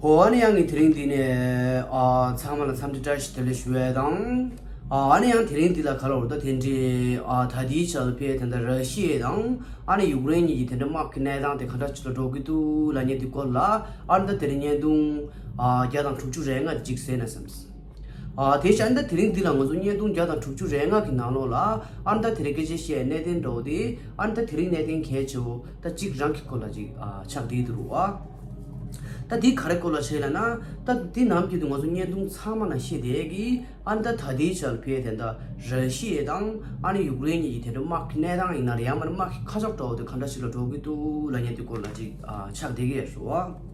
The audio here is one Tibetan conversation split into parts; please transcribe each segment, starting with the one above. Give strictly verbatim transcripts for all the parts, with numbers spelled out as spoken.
ཨོ་ཨ་ནི་ཡང་ངས་དེ་རིང་འདི་ནས་ཨ་ཚང་མ་ལ་འཚམས་འདྲི་བཀྲ་ཤིས་བདེ་ལེགས་ཞུ་ཡས་དང་། ཨ་ཨ་ནི་ཡང་དེ་རིང་འདི་ལ་ག་ལ་འོར་ད་དེ་འདྲའི་ཨ་ད་ལྟའི་ཆར་ལ་ཕེ་དེ་འདྲ་ར་ཤི་ཡ་དང་ཨ་ནི་ཡུཀ་རེན་གཉིས་ཀྱི་དེ་འདྲ་དམག་གི་གནས་སྟངས་དེ་ག་འདྲ་ཅིག་ལ་འགྲོ་གི་འདུག་ལབ་མཁན་དེ་སྐོར་ལ་ཨ་ནི་ད་དེ་རིང་བརྙན་ཐུང་ཨ་བརྒྱ་དང་དྲུག་ཅུ་རེ་ལྔ་དེ་ཅིག་གསན་ན་བསམས། ཨ་དེ་བྱས་ཨ་ནི་ད་དེ་རིང་འདི་ལ་ང་ཚོ་བརྙན་ཐུང་བརྒྱ་དང་དྲུག་ཅུ་རེ་ལྔ་གི་ནང་ལོགས་ལ་ཨ་ནི་ད་དེ་རིང་སྐད་ཆ་བཤད་གནད་དོན་འདྲ་བོ་དེ་ཨ་ནི་ད་དེ་རིང་གནད་དོན་གལ་ཆེ་བོ་ད་གཅིག་རང་གི་སྐོར་ལ་ཅིག་ཨ་ཆགས་བསྡད་འདུག་རུ་བ། ད་འདི་ག་རེ་སྐོར་ལ་བྱས་ལབ་ན། ད་འདི་ནམ་རྒྱུན་དུ་ང་ཚོ་བརྙན་ཐུང་ཚང་མ་ནང་བཤད་བསྡད་ཀྱི་ཨ་ནི་ད་ད་ལྟའི་ཆར་ཕེ་དེ་འདྲ་ར་ཤི་ཡ་དང་ཨ་ནི་ཡུཀ་རེན་གཉིས་ཀྱི་དེ་འདྲ་དམག་གི་གནས་སྟངས་ཡིན་ན་རེད་ཡང་མིན་ན་དམག་གི་ཁ་ཕྱོགས་འདྲ་བོ་དེ་ག་འདྲ་ཞིག་ལ་འགྲོ་གི་འདུག་ལབ་མཁན་དེ་སྐོར་ལ་ཅིག་ཨ་ཆགས་བསྡད་ཀྱི་ཡོད་རེད་བ།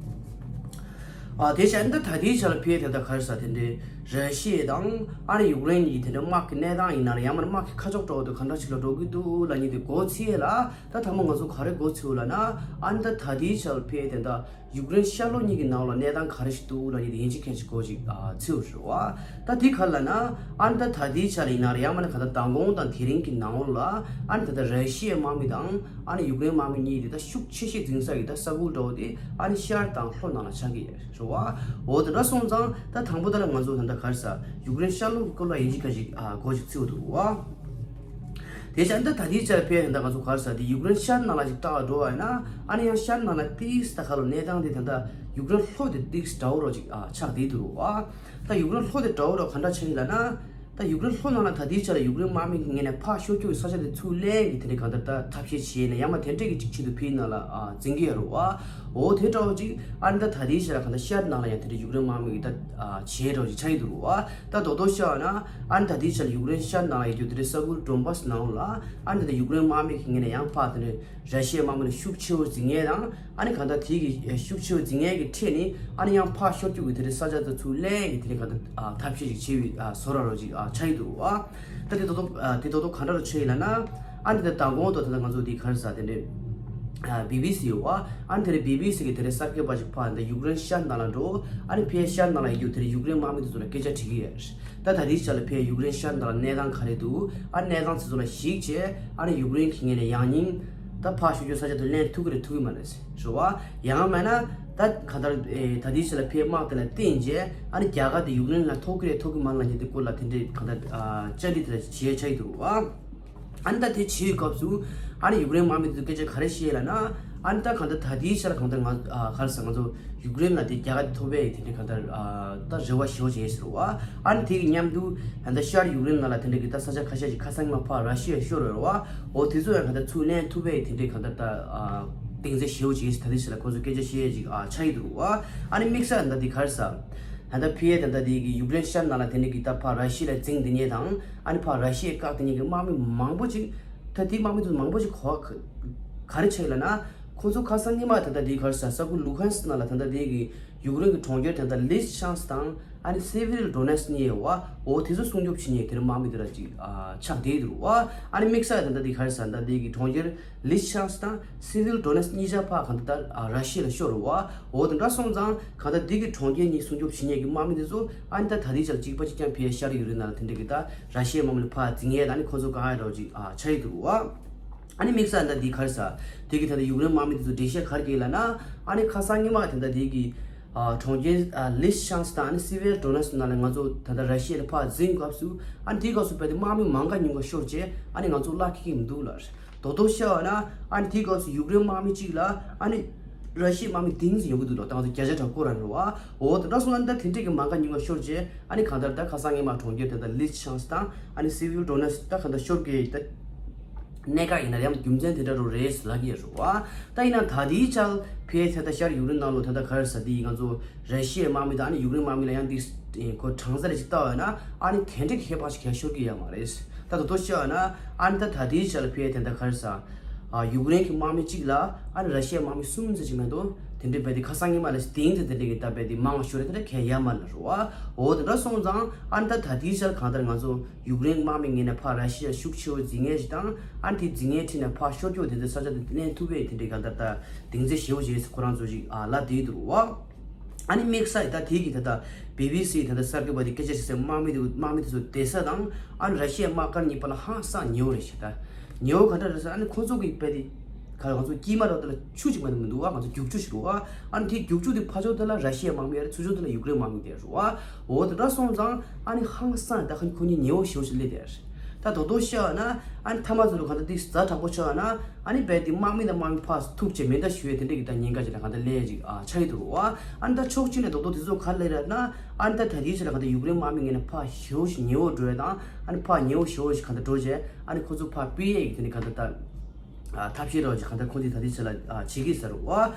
ཨ་དེ་བྱས་ཨ་ནི་ད་ད་ལྟའི་ཆར་ཕེ་དེ་འདྲ་ག་རེ་ཟ་དེ་འདྲའི་ར་ཤི་ཡ་དང་ཨ་ནི་ཡུཀ་རེན་གཉིས་ཀྱི་དེ་འདྲ་དམག་གི་གནས་སྟངས་ཡིན་ན་རེད་ཡང་མིན་ན་དམག་གི་ཁ་ཕྱོགས་འདྲ་བོ་དེ་ག་འདྲ་ཞིག་ལ་འགྲོ་གི་འདུག་ལབ་མཁན་དེ་མགོ་ཚོས་ལ། ད་ཐ་མ་ང་ཚོ་ག་རེ་མགོ་ཚོས་ལབ་ན། ཨ་ནི་ད་ད་ལྟའི་ཆར་ཕེ་དེ་འདྲ་ཡུཀ་རེན་ཤར་ལྷོ་གཉིས་ཀྱི་ནང་ལ་གནས་སྟངས་ག་རེ་ཞིག་འདུག་ལབ་ཡིན་དེ་ཡིན་གཅིག་མཁན་གཅིག་མགོ་ཅིག་ཨ་ཚོས་རེད་བ། ད་དེ་ག་ལབ་ན། ཨ་ནི་ད་ད་ལྟའི་ཆར་ཡིན་ན་རེད་ཡང་མིན་ན་ག་ད་མདང་དགོང་དང་དེ་རིང་གི་ནང་ལོགས་ལ་ཨ་ནི་ད་ད་ར་ཤི་ཡའི་དམག་མི་དང་ཨ་ནི་ཡུཀ་རེན་དམག་མི་གཉིས་དེ་ད་ཤུགས་ཆེ་ཤོས་འཛིང་ས་གི་ད་ས་ཁུལ་འདྲ་བོ་དེ་ཨ་ནི་ཤར་དང་ལྷོ་ནང་ལ་ཆགས་ཀྱི་ཡོད་རེད་བ། འོ་དེ་འདྲ་སོང་ཙང་ད་དང་པོ་ད་ལ་ང་ཚོ་ད་ད་ག་རེ་ཟ་ཡུཀ་རེན་ཤར་ལྷོ་གི་སྐོར་ལ་ཡིན་གཅིག་མཁན་གཅིག་ཨ་མགོ་ཅིག་ཚོས་འདུག་བ། དེ་བཞིན་ད་ད་ལྟའི་ཆར་ཕེ་ད་ང་ཚོ་ག་རེ་ཟ་དེ་ཡུཀ་རེན་ཤར་ནང་ལ་ཅིག་བལྟ་བ་འགྲོ་བ་ཡིན་ན། ཨ་ནི་ཡང་ཤར་ནང་ལ་ཏིས་ད་ག་ལ་གནས་སྟངས་དེ་ད་ལྟ་ཡུཀ་རེན་ལྷོ་དེ་ཏིས་དྲ་བོ་རོ་ཅིག་ཨ་ཆགས་བསྡད་འདུག་རུ་བ། ད་ཡུཀ་རེན་ལྷོ་དེ་དྲ་བོ་རོ་ག་འདྲ་ཆགས་ཡིན་ལབ་ན། ད་ཡུཀ་རེན་ལྷོ་ནང་ལ་ད་ལྟའི་ཆར་ཡུཀ་རེན་དམག་མི་གི་ངོས་ནས་ཕར་ཤོར་རྒྱུ་གི་ས་ཆ་དེ་ཚུར་ལེན་གི་དེ་འདྲའི་གང་ལྟར་ད་ཐབས་ཤེས་བྱས་ནས་ཡང་མ་དེ་འདྲས་ཀྱི་ཅིག་ཆེད་དུ་ཕེ་ནང་ལ་ཨ་འཛིང་གི་ཡོད་རུ་བ། འོ་དེ་འདྲ་བོ་ཅིག་ཨ་ནི་ད་ད་ལྟའི་ཆར་གང་ལྟར་ཤར་ནང་ལ་ཡང་དེ་འདྲའི་ཡུཀ་རེན་དམག་མི་གི་ད་ཨ་བྱས་འདྲ་བོ་ཅིག་ཆགས་ཡོད་འདུག་རུ་བ། ད་རྡོག་རྡོག་བཤད་པ་ན། ཨ་ནི་ད་ལྟའི་ཆར་ཡུཀ་རེན་ཤར་ནང་ལ་ཡོད་རྒྱུ་དེ་འདྲའི་ས་ཁུལ་ཌོན་བྷ་སི་ནང་ལ་ཨ་ནི་ད་ལྟ་ཡུཀ་རེན་དམག་མི་གི་ངོས་ནས་ཡང་ཕར་དེ་འདྲའི་ར་ཤི་ཡའི་དམག་མི་ལ་ཤུགས་ཆེ་བོ་འཛིང་མཁན་དང་ཨ་ནི་གང་ལྟར་དེ་གི་ཤུགས་ཆེ་བོ་འཛིང་མཁན་གི་ཁྲོད་ནས་ཨ་ནི་ཡང་ཕར་ཤོར་རྒྱུ་གི་དེ་འདྲའི་ས་ཆ་དེ་ཚུར་ལེན་གི་དེ་འདྲའི་གང་ལྟར་ཨ་ཐབས་ཤེས་ཤིག་བྱས་པའི་ཨ་བཟོ་འདྲ་རོ་ཅིག་ཨ་ཆགས་ཡོད་འདུག་རུ་བ། ད་དེ་རྡོག་རྡོག་ཨ་དེ་རྡོག་རྡོག་ག་འདྲ་རུ་ཆགས་ཡིན་ལབ་ན། ཨ་ནི་ད་མདང་དགོང་དུ་ད་ལྟ་ང་ཚོ་དེ་ག་རེ་ཟ་དེ་འདྲའི་ཨ་བི་བི་སི་ཡོད་བ། ཨ་ནི་དེ་རེད་བི་བི་སི་གི་དེ་རེད་གསར་འགོད་པ་ཞིག་ཕར་འདི་ཡུཀ་རེན་ཤར་ནང་ལ་འགྲོ། ཨ་ནི་ཕའི་ཤར་ནང་ལ་ཡོད་རྒྱུ་དེ་རེད་ཡུཀ་རེན་དམག་མི་དེ་ཚོ་ལ་སྐད་ཆ་དྲིས་ཀྱི་ཡོད། ད་ད་རེས་ཆ་ལ་ཕའི་ཡུཀ་རེན་ཤར་ནང་ལ་གནས་སྟངས་ག་རེ་འདུག་ཨ་གནས་སྟངས་དེ་ཚོ་ལ་གཞིགས་བྱས་ཨ་ནི་ཡུཀ་རེན་གི་ངོས་ནས་ཡང་སྙིང་ད་ཕར་ཤོར་རྒྱུ་ས་ཆ་དེ་ལེན་ཐུབ་ཀྱི་རེད་ཐུབ་ཀྱི་མ་རེད་ཟེར་བ། ཡང་མིན་ན་ད་ག་ད་ད་རེས་ཆ་ལ་ཕའི་དམག་དེ་ལ་བརྟེན་བྱས་ཨ་ནི་རྒྱ་གར་དེ་ཡུཀ་རེན་ལ་ཐོབ་ཀྱི་རེད་ཐོབ་ཀྱི་མ་རེད་ལབ་མཁན་དེ་སྐོར་ལ་དེ་འདྲའི་ག་ད་བཅར་འདྲི་དེ་ལ་བྱས་ཆ་ཡི་འདུག་བ། ཨ་ནི་ད་དེ་བྱེད་པའི་སྐབས་སུ་ཨ་ནི་ཡུཀ་རེན་དམག་མི་དེ་ཚོ་སྐད་ཆ་ག་རེ་བཤད་ལབ་ན། ཨ་ནི་ད་གང་ལྟར་ད་ལྟའི་ཆར་གང་ལྟར་ང་ཨ་ག་རེ་ཟེར་ང་ཚོ་ཡུཀ་རེན་ལ་དེ་རྒྱ་གར་དེ་ཐོབ་པའི་དེ་འདྲའི་གང་ལྟར་ཨ་ད་རེ་བ་ཞེ་པོ་ཅིག་ཡོད་ཟེར་བ། ཨ་ནི་དེ་གི་མཉམ་དུ་ད་ལྟ་ཤར་ཡུཀ་རེན་ནང་ལ་དེ་འདྲའི་གི་ད་ས་ཆ་ཁ་ཤས་ཅིག་ཁ་སང་མ་ཕར་ར་ཤི་ཡ་ཤོར་ཡོད་རེད་བ། འོ་དེ་ཚོ་ཡང་གང་ལྟར་ཚུར་ལེན་ཐུབ་པའི་དེ་འདྲའི་གང་ལྟར་ད་ཨ་གདེང་ཚོད་ཞེ་པོ་ཅིག་ཡོད་ཟེར་ད་ལྟའི་ཆར་ལ་ཁོ་ཚོ་སྐད་ཆ་བཤད་ཡ་ཅིག་ཨ་ཆགས་ཡི་འདུག་བ། ཨ་ནི་དམིགས་བསལ་ད་ལྟ་དེ་ག་རེ་ཟེར། ད་ལྟ་ཕི་ཨེ་ད་ལྟ་དེ་གི་ཡུཀ་རེན་ཤར་ནང་ལ་དེ་འདྲའི་གི་ད་ཕར་ར་ཤི་ཡ་ལ་འཛིང་དེ་ཉེ་དང་ཨ་ནི་ཕར་ར་ཤི་ཡའི་བཀག་དེ་ཉེ་གི་དམག་མི་མང་པོ་ཅིག་ད་དེའི་དམག་མི་དེ་མང་པོ་ཞིག་གོ་ག་རེ་བྱས་ལབ་ན། ཁོ་ཚོ་ཁ་སང་ཉི་མ་ད་ལྟ་དེའི་གར་ས་ས་ཁུལ་ལུ་ཧན་སི་ནང་ལ་ད་ལྟ་དེའི་གི་ཡུཀ་རེན་གི་གྲོང་ཁྱེར་ད་ལྟ་ལིས་ཆང་སི་དང་ཨ་ནི་སེ་བི་རི་ཌོ་ནེ་སི་གཉིས་ཡོད་བ། འོ་དེ་ཚོ་སྲུང་སྐྱོབ་བྱེད་མཁན་དེ་རིང་དམག་མི་དེ་ར་ཅིག་ཨ་ཆགས་བསྡད་འདུག་བ། ཨ་ནི་དམིགས་བསལ་ད་ལྟ་དེའི་གར་ས་ད་ལྟ་དེའི་གི་གྲོང་ཁྱེར་ལིས་ཆང་སི་དང་སེ་བི་རི་ཌོ་ནེ་སི་གཉིས་ཆ་ཕར་གང་ལྟར་ཨ་ར་ཤི་ཡ་ལ་ཤོར་རེད་བ། འོ་དེ་འདྲ་སོང་ཙང་གང་ལྟར་དེ་གི་གྲོང་ཁྱེར་གཉིས་སྲུང་སྐྱོབ་བྱེད་མཁན་གི་དམག་མི་དེ་ཚོ་ཨ་ནི་ད་ད་ལྟའི་ཆར་གཅིག་པ་གཅིག་རྐྱང་ཕི་ཨེ་ཤར་ཡུཀ་རེན་ནང་ལ་དེ་འདྲ་གི་ད་ར་ཤི་ཡའི་དམག་མི་ལ་ཕར་འཛིང་ཡས་ད་ནི་ཁོ་ཚོ་དཀའ་ངལ་འདྲ་བོ་ཅིག་ཨ་ཆགས་ཡི་འདུག་བ། ཨ་ནི་དམིགས་བསལ་ད་འདི་ག་རེ་ཟ། དེ་གི་ད་ལྟ་ཡུཀ་རེན་དམག་མི་དེ་ཚོ་འགྲེལ་བཤད་ག་རེ་བརྒྱབ་ལབ་ན། ཨ་ནི་ཁ་སང་ཉི་མ་དེ་འདྲ་དེ་གི་ཨ་གྲོང་ཁྱེར་ཨ་ལིས་ཆང་སི་དང་ཨ་ནི་སེ་བི་རི་ཌོ་ནེ་སི་ནང་ལ་ང་ཚོ་ད་ལྟ་ར་ཤི་ཡ་ལ་ཕར་འཛིང་སྐབས་སུ་ཨ་ནི་དེའི་སྐབས་སུ་དཔེ་དེ་དམག་མི་མང་ག་ཉུང་ག་ཤོར་རྗེས་ཨ་ནི་ང་ཚོ་བརླག་གི་མི་འདུག་ལ། རྡོག་རྡོག་བཤད་པ་ན་ཨ་ནི་དེའི་སྐབས་སུ་ཡུཀ་རེན་དམག་མི་གཅིག་ལ་ཨ་ནི་ར་ཤི་ཡའི་དམག་མི་བདུན་ཙམ་ཡོང་གི་འདུག་ལ་ད་ང་ཚོ་བརྒྱ་ཆ་དྲུག་སྐོར་ར་རེད་བ། འོ་དེ་འདྲ་སོང་ན་ད་དེ་འདྲས་ཀྱི་མང་ག་ཉུང་ག་ཤོར་རྗེས་ཨ་ནི་གང་ལྟར་ད་ཁ་སང་ཉི་མ་གྲོང་ཁྱེར་དེ་ད་ལིས་ཆང་སི་དང་ཨ་ནི་སེ་བི་རི་ཌོ་ནེ་སི་ད་གང་ལྟར་ཤོར་གི་ད། གནད་འགག་ཡིན་ན་ཡང་རྒྱུ་མཚན་དེ་འདྲ་རུ་རེད་ལབ་ཀྱི་ཡོད་རེད་བ། ད་ཡིན་ན་ད་ལྟའི་ཆར་ཕེ་ད་ལྟ་ཤར་ཡུཀ་རེན་ནང་ལོ་ད་ལྟ་ག་རེ་ཟ་དེ་ཡིན་ང་ཚོ་ར་ཤི་ཡའི་དམག་མི་དང་ཨ་ནི་ཡུཀ་རེན་དམག་མི་ལ་ཡང་དེ་ཁོ་གྲངས་ཚད་ཅིག་བལྟ་བ་ཡིན་ན་ཨ་ནི་དེ་འདྲ་གི་ཁྱད་པར་ཞིག་གང་ཤོར་གྱི་ཡོད་མ་རེད། ད་ད་དོ་ཤི་བ་ན་ཨ་ནི་ད་ད་ལྟའི་ཆར་ཕེ་ད་ལྟ་ག་རེ་ཟ་ཡུཀ་རེན་གྱི་དམག་མི་གཅིག་ལ་ཨ་ནི་ར་ཤི་ཡའི་དམག་མི་གསུམ་ཙམ་ཅིག་མེད་དོ། དེ་འདྲའི་བས་དེ་ཁ་སང་ཉི་མ་ལ་སྟེང་དེ་དེ་འདྲ་གི་ད་བས་དེ་མང་བ་ཤོར་རེད་དེ་འདྲ་གང་ཡོད་མ་རེད་རེད་བ། འོ་དེ་འདྲ་སོང་ཙང་ཨ་ནི་ད་ད་ལྟའི་ཆར་གང་ལྟར་ང་ཚོ་ཡུཀ་རེན་དམག་མི་ངོས་ནས་ཕར་ར་ཤི་ཡ་ཤུགས་ཆེ་བོ་འཛིང་ངེས་ཤིག་དང་ཨ་ནི་དེ་འཛིང་ངེས་ཁྲིད་ནས་ཕར་ཤོར་རྒྱུ་དེ་ཚོའི་ས་ཆ་དེ་ལེན་ཐུབ་པའི་དེ་འདྲའི་ག་ད་ལྟ་གདེང་ཚོད་ཞེ་བོ་ཞིག་ཁོ་རང་ཚོ་ཞིག་ཨ་ལབ་བསྡད་འདུག་བ། ཨ་ནི་དམིགས་བསལ་ད་དེ་གི་ད་ལྟ་བི་བི་སི་ད་ལྟ་གསར་འགོད་པ་དེ་སྐད་ཆ་བཤད་སའི་དམག་མི་དེ་དམག་མི་དེ་ཚོ་བསྡད་ས་དང་ཨ་ནི་ར་ཤི་ཡའི་དམག་སྒར་གཉིས་བར་ལ་ཧང་སང་ཉེ་བོ་རེད་ཤག་ད་ཉེ་བོ་ག་འདྲ་རེད་ཟེར་ཨ་ནི་ཁོ་ཚོ་གི་དཔེ་དེ། ག་ང་ཚོ་དཀྱིལ་མ་རོ་དེ་ལ་ཆུ་གཅིག་མ་གཏོགས་མི་འདུག་བ། ང་ཚོ་རྒྱུག་ཆུ་ཞིག་རེད་བ། ཨ་ནི་དེ་རྒྱུག་ཆུ་དེ་ཕར་ཕྱོགས་དེ་ལ་ར་ཤི་ཡའི་དམག་མི་ཡོད་རེད། ཚུར་ཕྱོགས་དེ་ལ་ཡུཀ་རེན་དམག་མི་དེ་རེད་བ། འོ་དེ་འདྲ་སོང་ཙང་ཨ་ནི་ཧང་སང་ད་ཁོ་ཁོ་གཉིས་ཉེ་བོ་ཞེ་བོ་ཞིག་སླེབས་བསྡད་རེད། ད་རྡོག་རྡོག་བཤད་ན་ཨ་ནི་མཐའ་མ་ཚོ་ལ་གང་ལྟར་དེ་ཛ་དྲག་པོ་ཆགས་ན་ཨ་ནི་རྦད་དེ་དམག་མི་དང་དམག་མི་ཕར་ཐུག་བྱས་མེ་མདའ་གཞུ་ཡས་དེ་འདྲ་གི་ད་ཉེན་ཁ་ཅིག་ད་གང་ལྟར་སླེབས་ཅིག་ཨ་ཆགས་ཀྱི་འདུག་བ། ཨ་ནི་ད་ཕྱོགས་གཅིག་ནས་རྡོག་རྡོག་དེ་ཚོ་ག་རེ་སླེབས་རེད་ན་ཨ་ནི་ད་ད་ལྟའི་ཆ་ལ་གང་ལྟར་ཡུཀ་རེན་དམག་མི་ངོས་ནས་ཕར་ཞེ་བོ་ཞིག་ཉེ་བོ་འགྲོ་ཡས་དང་ཨ་ནི་ཕར་ཉེ་བོ་ཞེ་བོ་ཞིག་གང་ལྟར་འགྲོ་བྱས་ཨ་ནི་ཁོ་ཚོ་ཕར་ཕུད་ཡས་ཀྱི་དེ་འདྲ་གང་ལྟར་ད། ཨ་ཐབས་ཤེས་རོགས་ཅིག་གང་ལྟར་ཁོང་ཚོས་ད་ལྟའི་ཆ་ལ་ཨ་བྱེད་ཀྱི་ཟེར་བ།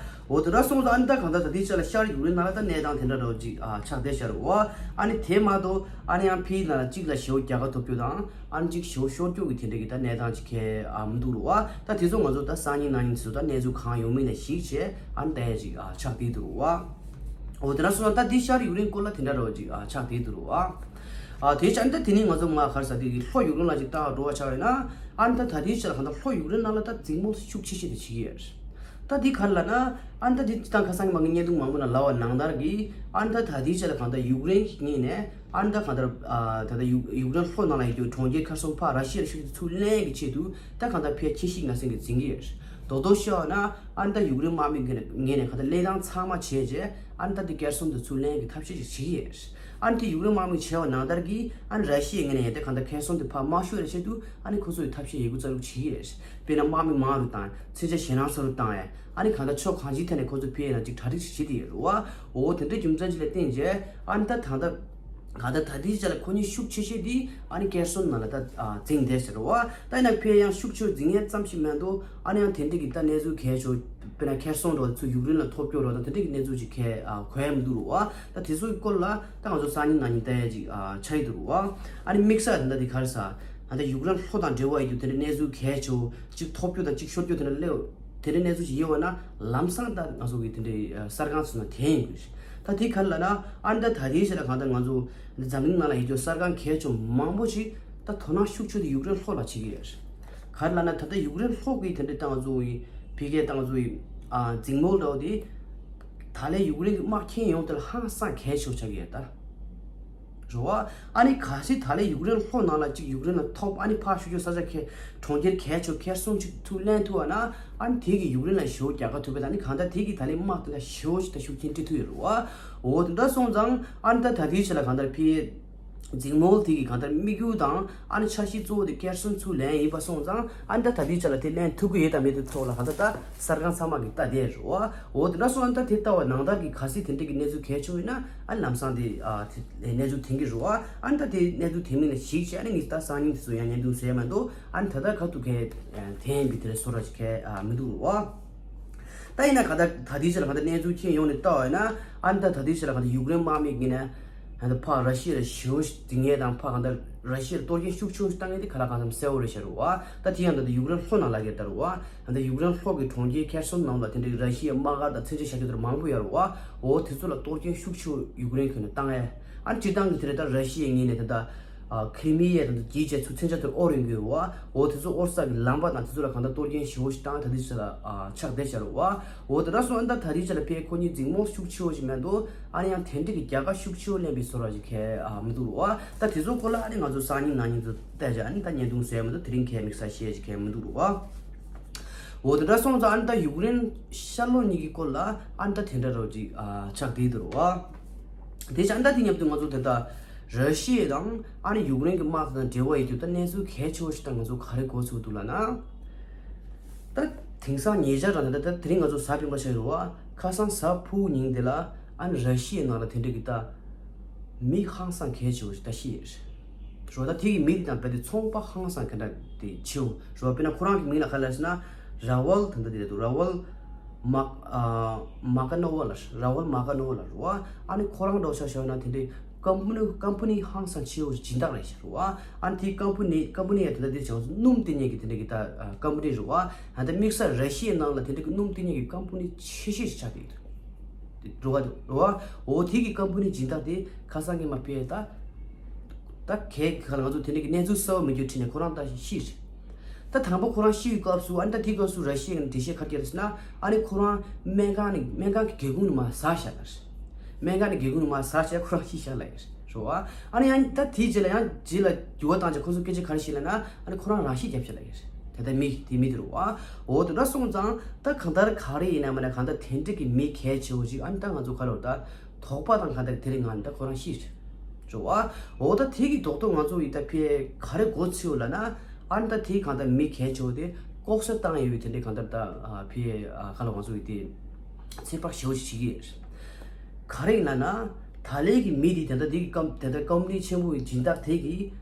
འོ་དེ་འདྲ་སོང་ཙང་ཨ་ནི་ད་གང་ལྟར་ད་ལྟའི་ཆ་ལ་ཤར་ཡུཀ་རེན་ནང་ལ་ད་གནས་སྟངས་དེ་འདྲ་རོགས་ཅིག་ཨ་ཆགས་བསྡད་ཤག་རེད་བ། ཨ་ནི་དེ་མ་གཏོགས་ཨ་ནི་ཡང་ཕིའི་ནང་ལ་གཅིག་ལ་ཞེ་བོ་རྒྱལ་ཁ་ཐོབ་རྒྱུ་དང་ཨ་ནི་གཅིག་ཞེ་བོ་ཤོར་རྒྱུ་གི་དེ་འདྲ་གི་ད་གནས་སྟངས་ཅིག་གང་ཡང་ཨ་མི་འདུག་རེད་བ། ད་དེ་ཚོ་ང་ཚོ་ད་སང་ཉིན་གནངས་ཉིན་དེ་ཚོ་ད་གནས་ཚུལ་གང་ཡོང་མིན་ལ་གཞིགས་བྱས་ཨ་ནི་ད་ཡ་ཅིག་ཨ་ཆགས་བསྡད་འདུག་རེད་བ། འོ་དེ་འདྲ་སོང་ཙང་ད་འདི་ཤར་ཡུཀ་རེན་སྐོར་ལ་དེ་འདྲ་རོགས་ཅིག་ཨ་ཆགས་བསྡད་འདུག་རེད་བ། ཨ་དེ་ཆ་ཨ་ནི་ད་དེ་ནི་ང་ཚོ་མ་ག་རེ་ཟེར་དེ་གི་ལྷོ་ཡུཀ་རེན་ལ་ཅིག་ལྟ་འགྲོ་བ་ཆགས་ཡོད་ན་ཨ་ནི་ད་ད་ལྟའི་ཆ་ལ་གང་ལྟར་ལྷོ་ཡུཀ་རེན་ནང་ལ་ད་འཛིང་མོ་ཤུགས་ཆེ་ཤོས་དེ་བྱེད་ཀྱི་ཡོད་རེད། ད་འདི་ག་རེ་ལབ་ན་ཨ་ནི་ད་འདི་སྤྱིར་བཏང་ཁ་སང་གི་མ་གི་བརྙན་ཐུང་མང་པོ་ནང་ལབ་པ་ནང་ལྟར་གི་ཨ་ནི་ད་ད་ལྟའི་ཆ་ལ་གང་ལྟར་ཡུཀ་རེན་གྱི་ངོས་ནས་ཨ་ནི་ད་གང་ལྟར་ཨ་ད་ལྟ་ཡུཀ་ཡུཀ་རེན་ལྷོ་ནང་ལ་ཡོད་རྒྱུ་གྲོང་ཁྱེར་ཁེར་སོང་ཕར་ར་ཤི་ཡར་ཤུགས་ཆེ་ཚུར་ལེན་གྱི་ཆེད་དུ་ད་གང་ལྟར་ཕར་ཁྱེར་ཤིག་ང་སེང་གི་འཛིང་གི་ཡོད་རེད། རྡོག་རྡོག་བཤད་ན་ཨ་ནི་ད་ཡུཀ་རེན་དམག་མི་ངོས་ནས་གང་ལྟར་ལས་སྟངས་ཚང་མ་བྱས་རྗེས་ཨ་ནི་ད་འདི་ཁེར་སོང་དེ་ཚུར་ལེན་གྱི་ཐབས་ཤེས་ཤིག་བྱེད་ཀྱི་ཡོད་རེད། ཨ་ནི་དེ་ཡུཀ་རེན་དམག་མི་བྱས་པ་ནང་ལྟར་གྱིས་ཨ་ནི་ར་ཤི་ཡའི་ངོས་ནས་ཡང་དེ་གང་ལྟར་ཁེར་སོང་དེ་ཕར་མ་ཤོར་བའི་ཆེད་དུ་ཨ་ནི་ཁོ་ཚོ་ཡི་ཐབས་ཤེས་ཡོད་རྒུ་རྩལ་སྤྲུགས་བྱེད་ཀྱི་ཡོད་རེད། དཔེར་ན་དམག་མི་མང་རུ་བཏང་། མཚོན་ཆ་ཞེད་སྣང་ཚ་རུ་བཏང་ཡས་ཨ་ནི་གང་ལྟར་ཕྱོགས་གང་ཅིའི་ཐད་ནས་ཁོ་ཚོ་ཕར་ཡང་ཅིག་གྲ་སྒྲིག་ཞིག་བྱེད་དེ་ཡོད་རེད་བ། འོ་དེ་འདྲའི་རྒྱུ་མཚན་ཅིག་ལ་བརྟེན་རྗེས་ཨ་ནི་ད་ད་ལྟ་གང་ལྟར་ད་ལྟའི་ཆ་ལ་ཁོ་གཉིས་ཤུགས་ཆེ་ཤོས་དེ་ཨ་ནི་ཁེར་སོང་ནང་ལ་ད་འཛིང་བསྡད་ཟེར་བ། ད་ཡིན་ན་ཕར་ཡང་ཤུགས་ཆེ་འཛིང་ཡས་ཙམ་ཞིག་མ་གཏོགས་ཨ་ནི་ཡང་དེ་འདྲ་གི་ད་གནས་ཚུལ་གལ་ཆེ་དཔེར་ན་ཁེར་སོང་འགྲོ་ཚུར་ཡུཀ་རེན་ལ་ཐོབ་སྐྱོར་རོགས་དང་དེ་འདྲ་གི་གནས་ཚུལ་ཅིག་ག་གོ་ཡ་མི་འདུག་རུ་བ། ད་དེ་ཚོ་གི་སྐོར་ལ་ད་ང་ཚོ་སང་ཉིན་གནངས་ཉིན་ལྟ་ཡ་ཅིག་ཆགས་ཀྱི་འདུག་རུ་བ། ཨ་ནི་དམིགས་བསལ་ད་ལྟ་དེ་ག་རེ་ཟ་ད་ལྟ་ཡུཀ་རེན་ལྷོ་དང་འབྲེལ་བ་ཡོད་རྒྱུ་དེ་འདྲ་གནས་ཚུལ་གལ་ཆེ་ཅིག་ཐོབ་རྒྱུ་དང་ཅིག་ཤོར་རྒྱུ་དེ་འདྲ་སླེབས། དེ་འདྲའི་གནས་ཚུལ་ཞིག་ཡོད་པ་ན་ལམ་སང་ད་ང་ཚོ་གི་དེ་འདྲའི་ཨ་གསར་ཁང་ཚོ་ནང་འཐེན་ཡོང་གི་རེད། ད་དེ་ག་རེ་ལབ་ན་ཨ་ནི་ད་ད་ལྟའི་ཆ་ལ་གང་ལྟར་ང་ཚོ་འཛམ་གླིང་ནང་ལ་ཡོད་རྒྱུ་གསར་ཁང་གལ་ཆེ་མང་པོ་ཞིག་ད་དོ་སྣང་ཤུགས་ཆེ་དེ་ཡུཀ་རེན་ལྷོ་ལ་བྱེད་ཀྱི་ཡོད་རེད། ག་རེ་ལབ་ན་ད་ལྟ་ཡུཀ་རེན་ལྷོ་གི་དེ་འདྲའི་ད་ང་ཚོ་གི་ཕ་གིའི་ད་ང་ཚོ་གི་ཨ་འཛིང་མོ་འདྲ་བོ་དེ་ད་ལན་ཡུཀ་རེན་གི་དམག་ཁྱེར་ཡོང་དེ་ལ་ཧང་སང་གལ་ཆེ་ཆགས་ཀྱི་ཡོད་ད། རེད་བ། ཨ་ནི་གལ་སྲིད་ད་ལན་ཡུཀ་རེན་ལྷོ་ནང་ལ་གཅིག་ཡུཀ་རེན་ལ་ཐོབ་ཨ་ནི་ཕར་ཤུགས་ཆེ་ས་ཆ་ཁེ་གྲོང་ཁྱེར་གལ་ཆེ་ཁེར་སོང་གཅིག་ཚུར་ལེན་ཐུབ་པ་ན་ཨ་ནི་དེ་གི་ཡུཀ་རེན་ལ་ཞེ་པོ་རྒྱལ་ཁ་ཐོབ་པ་ད་ནི་གང་ལྟར་དེ་གི་ད་ལན་དམག་དེ་ལ་ཞེ་པོ་ཞིག་ད་ཤུགས་རྐྱེན་སྤྲད་ཐུབ་ཡོད་རེད་བ། འོ་དེ་འདྲ་སོང་ཙང་ཨ་ནི་ད་ད་ལྟའི་ཆ་ལ་གང་ལྟར་ཕར་འཛིང་མོ་དེ་གི་གང་ལྟར་དམིགས་ཡུལ་དང་ཨ་ནི་འཆར་གཞི་གཙོ་བོ་དེ་ཁེར་སོང་ཚུར་ལེན་ཡིན་པ་སོང་ཙང་ཨ་ནི་ད་ད་ལྟའི་ཆ་ལ་དེ་ལེན་ཐུབ་ཀྱི་ཡོད་དམ་མེད་དེ་ཐོག་ལ་གང་ལྟར་ད་གསར་ཁང་ཚང་མ་གི་ལྟ་བསྡད་རེད་བ། འོ་དེ་འདྲ་སོང་ཨ་ནི་ད་དེ་ལྟ་བ་ནང་ལྟར་གི་གལ་སྲིད་དེ་འདྲ་གི་གནས་ཚུལ་གལ་ཆེ་ཡོད་ན་ཨ་ནི་ལམ་སང་དེ་ཨ་དེ་གནས་ཚུལ་འཐེན་གྱི་རེད་བ། ཨ་ནི་ད་དེ་གནས་ཚུལ་འཐེན་མིན་ལ་གཞིགས་བྱས་ཨ་ནི་ངས་ད་སང་ཉིན་དེ་ཚོ་ཡང་བརྙན་ཐུང་བཟོས་མ་གཏོགས་ཨ་ནི་ད་ལྟ་ག་ཐུག་གི་འཐེན་ཡིན་པའི་དེ་ལ་བཟོ་འདྲ་ཞིག་གལ་མི་འདུག་རེད་བ། ད་ཡིན་ན་ག་ད་ད་ལྟའི་ཆ་ལ་ག་ད་གནས་ཚུལ་ཁྱེད་ཡོང་ནས་ལྟ་བ་ཡིན་ན་ཨ་ནི་ད་ད་ལྟའི་ཆ་ལ་ག་ད་ཡུཀ་རེན་དམག་མི་གིས་ནས་ད་ཕར་ར་ཤི་ཡ་ལ་ཞེ་པོ་ཞིག་འཛིང་ཡས་དང་ཕར་ག་ད་ར་ཤི་ཡ་ལ་གཏོར་སྐྱོན་ཤུགས་ཆེ་ཞིག་བཏང་ཡས་དེ་ག་ལ་གང་འཚམ་གསལ་པོ་རེད་ཤག་རེད་བ། ད་དེ་ཡང་ད་ལྟ་ཡུཀ་རེན་ལྷོ་ནང་ལ་ག་ད་རེད་བ། ད་ལྟ་ཡུཀ་རེན་ལྷོ་གི་གྲོང་ཁྱེར་ཁེར་སོན་ནང་ལ་དེ་འདྲའི་ར་ཤི་ཡའི་དམག་སྒར་དང་མཚོན་ཆ་བཞག་རྒྱུ་དེ་མང་པོ་ཡོད་རེད་བ། འོ་དེ་ཚོ་ལ་གཏོར་སྐྱོན་ཤུགས་ཆེ་ཡུཀ་རེན་ཁྱོན་ནས་བཏང་ཡས། ཨ་ནི་སྤྱིར་བཏང་གི་དེ་རེད། ད་ར་ཤི་ཡའི་ངོས་ནས་ད་ལྟ་ཨ་ཁི་རི་མི་ཡ་དང་དེ་བརྒྱུད་བྱས་ཚུར་མཚོན་ཆ་དེར་དབོར་ཡོང་གི་ཡོད་བ། འོ་དེ་ཚོ་དབོར་ས་གི་ལམ་པ་དང་དེ་ཚོ་ལ་གང་ལྟར་གཏོར་སྐྱོན་ཞེ་པོ་ཞིག་བཏང་ད་དེ་ཚོ་ལ་ཨ་ཆགས་བསྡད་བཞག་རེད་བ། འོ་དེ་འདྲ་སོང་ཨ་ནི་ད་ད་རེས་ཆ་ལ་ཕར་ཁོ་གཉིས་འཛིང་མོ་ཤུགས་ཆེ་བོ་ཞིག་མེད་འདུག་ཨ་ནི་ཡང་དེ་འདྲ་གི་རྒྱལ་ཁ་ཤུགས་ཆེ་བོ་ལེན་པའི་བཟོ་འདྲ་ཞིག་ག་ཨ་མི་འདུག་རེད་བ། ད་དེ་ཚོ་སྐོར་ལ་ཨ་ནི་ང་ཚོ་སང་ཉིན་གནངས་ཉིན་དུ་བལྟས་བྱས་ཨ་ནི་ད་བརྙན་ཐུང་བཟོས་མི་འདུག་དེ་རིང་ག་དམིགས་བསལ་བཤད་ཅིག་ག་མི་འདུག་རེད་བ། འོ་དེ་འདྲ་སོང་ཙང་ཨ་ནི་ད་ཡུཀ་རེན་ཤར་ལྷོ་གཉིས་ཀྱི་སྐོར་ལ་ཨ་ནི་ད་དེ་འདྲ་རོ་ཅིག་ཨ་ཆགས་བསྡད་འདུག་རེད་བ། དེ་བྱས་ཨ་ནི་ད་དེ་མཉམ་དུ་ང་ཚོ་དེ་ད་ར་ཤི་ཡ་དང་ཨ་ནི་ཡུཀ་རེན་གྱི་དམག་དེ་དང་འབྲེལ་བ་ཡོད་དུས་ད་གནས་ཚུལ་གལ་ཆེ་བོ་ཞིག་ད་ང་ཚོ་ག་རེ་གོ་ཚུགས་འདུག་ལབ་ན། ད་དེང་སང་ཉེ་ཆར་རང་ད་ད་དེ་རིང་ང་ཚོ་གཟའ་སྤེན་པ་ཆགས་ཡོད་རེད་བ། ཁ་སང་གཟའ་ཕུར་བུ་ཉིན་དེ་ལ་ཨ་ནི་ར་ཤི་ཡའི་ནང་ལ་དེ་འདྲ་གི་ད་མི་ཧང་སང་གལ་ཆེ་བོ་ཞིག་ད་ཤི་ཡོད་རེད། རོ་ད་དེ་གི་མི་དེ་དང་རྦད་དེ་ཚོང་པ་ཧང་སང་ག་འདྲ་དེ་ཆེའོ་རོ། དཔེར་ན་ཁོ་རང་གི་མིང་ལ་ག་ལབ་ཟེར་ན་ར་ཝལ་དེ་འདྲ་དེ་རེད་འདུག་ར་ཝལ་མ་ཨ་མ་ཀ་ནོ་ཝ་ལ་ར་ཝལ་མ་ཀ་ནོ་ཝ་ལ་རོ། ཨ་ནི་ཁོ་རང་འདྲ་བོ་ཆ་བཞག་ན་དེ་འདྲའི་ཀམ་པ་ནི་ཀམ་པ་ནི་ཧང་སང་ཆེའོ་སྦྱིན་བདག་རེད་ཤག་རོ། ཨ་ནི་དེ་ཀམ་པ་ནི་ཀམ་པ་ནི་ཡ་དེ་འདྲ་དེ་བྱང་སུ་སྣུམ་བཏོན་མཁན་གི་དེ་འདྲ་གི་ད་ཀམ་པ་ནི་རེད་བ། ཨ་ད་དམིགས་བསལ་ར་ཤི་ཡའི་ནང་ལ་དེ་འདྲ་གི་སྣུམ་བཏོན་མཁན་གི་ཀམ་པ་ནི་ཆེ་ཤོས་ཤིག་ཆགས་བསྡད་ཡོད་འདུག་རོ་བ་རོ་བ། འོ་དེ་གི་ཀམ་པ་ནི་སྦྱིན་བདག་དེ་ཁ་སང་གི་མ་ཕེ་ད། ད་གས་ག་ལ་ང་ཚོ་དེ་འདྲ་གི་གནས་ཚུལ་གསལ་པོ་མི་འདུག་ཁྲིད་ནས་ཁོ་རང་ད་ཤི་རེད། ད་དང་པོ་ཁོ་རང་ཤི་བའི་སྐབས་སུ་ཨ་ནི་ད་དེ་སྐབས་སུ་ར་ཤི་ཡའི་འགྲེལ་བཤད་ག་རེ་རེད་ཟེར་ན་ཨ་ནི་ཁོ་རང་སྨན་ཁང་ནས་སྨན་ཁང་གི་སྒེའུ་ཁུང་ནས་མར་ཟག་བཞག་ལ་རེད། སྨན་ཁང་ནས་སྒེའུ་ཁུང་ནས་མར་ཟག་བྱས་ཁོ་རང་ཤི་བཞག་ལ་ཡོད་རེད་བ། ཨ་ནི་ཡང་ད་དེའི་རྗེས་ལ་ཡང་རྗེས་ལ་འགྱུར་བ་བཏང་བྱས་ཁོ་ཚོ་སྐད་ཆ་ག་རེ་བཤད་ལབ་ན་ཨ་ནི་ཁོ་རང་རང་ཤི་བརྒྱབ་བཞག་ལ་ཡོད་རེད། དེ་ལྟར་མི་དེ་མི་དེ་རུ་བ། འོ་དེ་འདྲ་སོང་ཙང་ད་གང་ལྟར་ག་རེ་ཡིན་ན་མ་ན་གང་ལྟར་དེ་འདྲ་གི་མི་གལ་ཆེ་བོ་ཞིག་ཨ་ནི་ད་ང་ཚོ་ག་ལོར་ད་དོགས་པ་དང་གང་ལྟར་དེ་རིང་ང་ནི་ད་ཁོ་རང་ཤི་རེད་བ། འོ་ད་དེ་གི་རྡོག་རྡོག་ང་ཚོ་ཡི་ད་ཕི་ག་རེ་མགོ་ཚོས་ལ་ན་ཨ་ནི་ད་དེ་གང་ལྟར་མི་གལ་ཆེ་བོ་དེ་ལྐོག་ཟ་བཏང་ཡོད་པའི་དེ་འདྲ་གང་ལྟར་ད་ཕི་ག་ལ་ང་ཚོ་ཡི་དེ་ཚོད་དཔག་ཞེ་བོ་ཞིག་བྱེད་ཀྱི་ཡོད་རེད། ག་རེ་ཡིན་ན་ན། ད་ལན་གྱི་མི་དེ་ད་ལྟ་དེ་གི་ཀམ་དེ་ལྟར་ཀམ་པ་ནི་ཆེན་པོ་ཡི་སྦྱིན་བདག་དེ་གིས་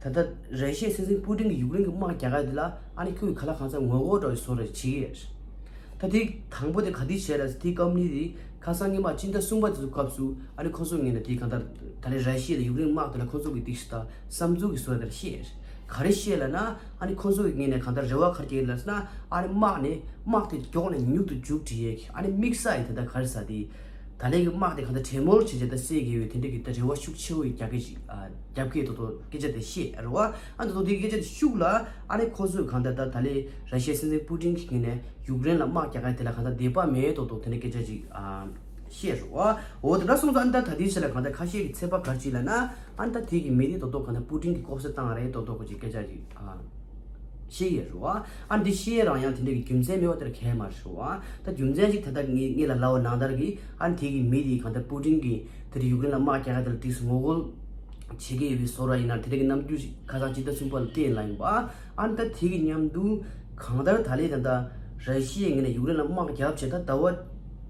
ད་ལྟ་ར་ཤི་ཡའི་སྲིད་འཛིན་པུ་ཏིན་གྱིས་ཡུཀ་རེན་གྱི་དམག་རྒྱག་ཡ་དེ་ལ་ཨ་ནི་ཁོས་ག་ལ་གང་འཚམ་ངོ་རྒོལ་འདྲ་བའི་བཟོ་འདྲ་བྱེད་ཀྱི་ཡོད་རེད། ད་དེ་དང་པོ་དེ་ག་དུས་བྱས་ལ་དེ་ཀམ་པ་ནི་དེ་ཁ་སང་སྔོན་མ་སྤྱི་ཟླ་གསུམ་པ་དེ་ཚོ་སྐབས་སུ་ཨ་ནི་ཁོ་ཚོ་ངོས་ནས་དེ་གང་ལྟར་ད་ལན་ར་ཤི་ཡ་ལ་ཡུཀ་རེན་དམག་དེ་ལ་ཁོ་ཚོ་གི་དེ་ཞིག་ད་བསམ་ཚུལ་གྱི་བཟོ་འདྲ་བཤད་ཡོད་རེད། ག་རེ་བཤད་ལ་ན། ཨ་ནི་ཁོ་ཚོ་གི་ངོས་ནས་གང་ལྟར་རེ་བ་ག་རེ་བསྐྱེད་ལ་ཟེར་ན། ཨ་ནི་དམག་ནི་དམག་དེ་མགྱོགས་ནས་མྱུར་དུ་མཇུག་སྒྲིལ་ཡས་ཀྱི་ཨ་ནི་དམིགས་བསལ་ཡི་དེ་ད་ག་རེ་ཟེར་དེ། ད་ལན་གྱི་དམག་དེ་གང་ལྟར་གྲོས་མོལ་བྱས་བྱས་ད་སེལ་དགོས་ཡོད་དེ་འདྲ་གི་ད་རེ་བ་ཤུགས་ཆེ་བོ་ཡི་རྒྱབ་སྐྱེད་ཅིག་ཨ་རྒྱབ་སྐྱེད་དོ་དོ་སྐད་ཆ་དེ་བཤད་རེད་བ། ཨ་དོ་དོ་དེ་སྐད་ཆ་དེ་ཤུགས་ལ་ཨ་ནི་ཁོ་ཚོས་གང་ལྟར་ད་ད་ལན་ར་ཤི་ཡའི་སྲིད་འཛིན་པུ་ཏིན་གྱི་ངོས་ནས་ཡུཀ་རེན་ལ་དམག་རྒྱག་ཡ་དེ་ལ་གང་ལྟར་དད་པ་མེད་དོ་དོ་དེ་འདྲ་སྐད་ཆ་ཅིག་ཨ། བཤད་རོགས། འོ་དེ་འདྲ་སོང་ཙང་ཨ་ནི་ད་ད་ལྟའི་ཆ་ལ་གང་ལྟར་ཁ་ཤས་ཀྱི་ཚོད་དཔག་ག་རེ་བྱེད་ལ་ན། ཨ་ནི་ད་དེ་གི་མི་དེ་རྡོག་རྡོག་གང་ལྟར་པུ་ཏིན་གྱི་ལྐོག་ཟ་བཏང་རེད་རྡོག་རྡོག་གི་ཅིག་སྐད་ཆ་ཅིག་ཨ། བཤད་ཡོད་རོགས། ཨ་ནི་འདི་བཤད་ཡས་རང་ཡང་དེ་འདྲ་གི་རྒྱུ་མཚན་མེད་པ་དེར་གལ་མ་རེད་རོགས། ད་རྒྱུ་མཚན་ཅིག་ད་ལྟ་ངས་ངས་ལ་ལབ་པ་ནང་ལྟར་གྱི་ཨ་ནི་དེ་གི་མི་དེ་གང་ལྟར་པུ་ཏིན་གྱི་དེ་འདྲ་ཡུཀ་རེན་ལ་དམག་རྒྱག་ཡ་དེ་ལ་དེ་ཚོ་ངོ་རྒོལ་བྱེད་ཀྱི་ཡོད་པའི་བཟོ་འདྲ་ཡིན་ན་དེ་འདྲ་གི་རྣམ་འགྱུར་ཞིག་ཁ་སང་སྤྱི་ཟླ་གསུམ་པ་ལ་བསྟན་ལ་ཡིན་པ། ཨ་ནི་ད་དེ་གི་མཉམ་དུ་གང་ལྟར་ད་ལན་ད་ལྟ་ར་ཤི་ཡའི་ངོས་ནས་ཡུཀ་རེན་ལ་དམག་རྒྱབ་བྱས་ད་ཟླ་བ་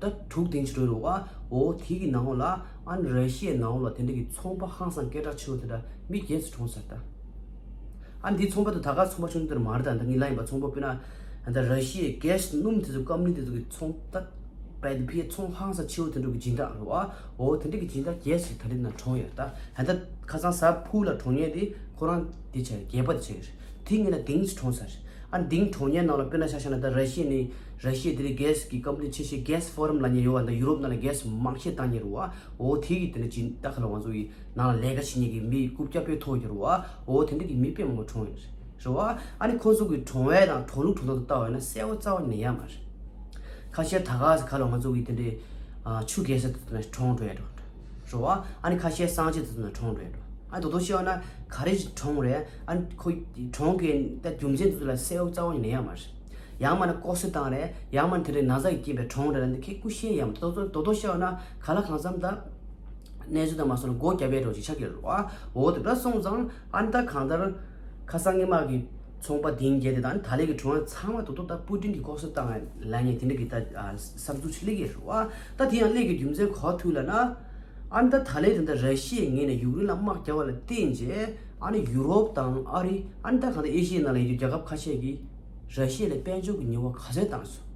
ད་དྲུག་དེང་ཕྱིན་རོལ་བ། འོ་དེ་གི་ནང་ལ་ཨ་ནི་ར་ཤི་ཡའི་ནང་ལ་དེ་འདྲ་གི་ཚོང་པ་ཧང་སང་སྐད་གྲགས་ཆེ་བོ་དེ་འདྲ་མི་བརྒྱད་ཙམ་གྲོངས་ཚར་ད། ཨ་ནི་འདི་ཚོང་པ་དེ་ད་ག་ཚོང་པ་ཆུང་ཆུང་དེ་མ་རེད་ད། ད་ངས་ལབ་ཡིན་པ་ཚོང་པ་དཔེར་ན་ད་ལྟ་ར་ཤི་ཡའི་གྷེ་སི་སྣུམ་དེ་ཚོ་ཀམ་པ་ནི་དེ་ཚོ་གི་ཚོང་ད་པའི་དེ་ཕིའི་ཚོང་ཧང་སང་ཆེ་བོ་དེ་འདྲ་གི་སྦྱིན་བདག་རེད་བ། འོ་དེ་འདྲ་གི་སྦྱིན་བདག་བརྒྱད་ཅིག་ད་རེས་ན་གྲོངས་ཡོད་ད། ད་ལྟ་ཁ་སང་གཟའ་ཕུར་བུ་ལ་གྲོངས་མཁན་དེ་ཁོ་རང་དེ་བྱས་རྒྱས་པ་དེ་བྱས་ཡོད་རེད། དེ་ངེད་ལ་དེང་ཙམ་གྲོངས་ཚར་རེད། ཨ་ནི་དེང་གྲོངས་མཁན་ནང་ལ་དཔེར་ན་ཆ་བཞག་ན་ད་ར་ཤི་ཡ་ནི་ར་ཤི་ཡ་དེ་རིང་གྷེ་སི་གི་ཀམ་པ་ནི་ཆེ་ཤོས་གྷེ་སི་ཕོ་རམ་ལབ་མཁན་ཡོད་བ། ད་ཡུ་རོབ་ནང་ལ་གྷེ་སི་མང་ཤོས་བཏང་མཁན་རེད་བ། འོ་དེ་གི་དེ་འདྲ་སྦྱིན་བདག་ཁ་ལ་ང་ཚོ་ཡི་ནང་ལ་ལས་ཀ་བྱེད་མཁན་གྱི་མི་རྐུབ་བཀྱག་པོའི་ཐོག་གི་རེད་བ། འོ་དེ་འདྲ་གི་མི་དཔེ་མང་པོ་གྲོངས་ཡོད་རེད། རེད་བ། ཨ་ནི་ཁོ་ཚོ་གི་གྲོངས་ཡས་དང་གྲོངས་ལུགས་གྲོངས་སྟངས་དེ་ལྟ་བ་ཡིན་ན་གསལ་པོ་རྩ་བ་ནས་ཡོད་མ་རེད། ཁ་ཤས་ད་ག་ས་ག་ལ་ང་ཚོ་གི་དེ་འདྲའི་ཨ་ཆུ་རྐྱལ་ས་དེ་ཚོ་ནས་གྲོངས་འགྲོ་ཡ་འགྲོ། རེད་བ། ཨ་ནི་ཁ་ཤས་གསང་སྤྱོད་དེ་ཚོ་ནས་གྲོངས་འགྲོ་ཡ་འགྲོ། ཨ་ནི་དོ་དོ་བཤད་པ་ན་ག་རེ་ཞིག་གྲོངས་རེད། ཨ་ནི་ཁོ་གྲོངས་གི་ད་རྒྱུ་མཚན་དེ་ཚོ་ལ་གསལ་པོ་རྩ་བ་ནས་ཡོད་མ་རེད། ཡང་མིན་ན་ལྐོག་ཟ་བཏང་རེད། ཡང་མིན་ན་དེ་འདྲའི་ན་ཚ་གི་རྐྱེན་པས་གྲོངས་རེད་ལབ་འདི་ཁོས་ཀུ་ཤེས་ཡ་མ་རེད། དོ་དོ་དོ་དོ་བཤད་པ་ན་ག་ལ་གང་འཚམ་ད། གནས་ཚུལ་དང་མ་སོང་ན་སྒོ་བརྒྱབ་པའི་འགྲོ་ཞིག་ཆགས་ཀྱི་རེད་བ། འོ་དེ་འདྲ་སོང་ཙང་ཨ་ནི་ད་གང་ལྟར་ཁ་སང་སྔོན་མ་གི་ཚོང་པ་དེང་རྒྱལ་དེ་དང་ད་ལན་གྱི་གྲོངས་ཚང་མ་དོ་དོ་ད་པུ་ཏིན་གྱི་ལྐོག་ཟ་བཏང་ལབ་མཁན་དེ་འདྲ་གི་ད་བསམ་ཚུལ་ཞིག་སླེབས་ཀྱི་རེད་བ། ད་དེ་ཡང་སླེབས་ཀྱི་རྒྱུ་མཚན་ག་ཐུག་ལབ་ན། ཨ་ནི་ད་ད་ལན་དེ་འདྲ་ར་ཤི་ཡའི་ངོས་ནས་ཡུཀ་རེན་ལ་དམག་རྒྱག་པ་ལ་བརྟེན་རྗེས་ཨ་ནི་ཡུ་རོབ་དང་ཨ་རི་ཨ་ནི་ད་གང་ལྟར་ཨེ་ཤི་ཡའི་ནང་ལ་ཡོད་རྒྱུ་རྒྱལ་ཁབ་ཁ་ཤས་ཀྱིས་ར་ཤི་ཡ་ལ་དཔལ་འབྱོར་གྱི་ཉེས་པ་ག་ཚོད་བཏང་སོང་།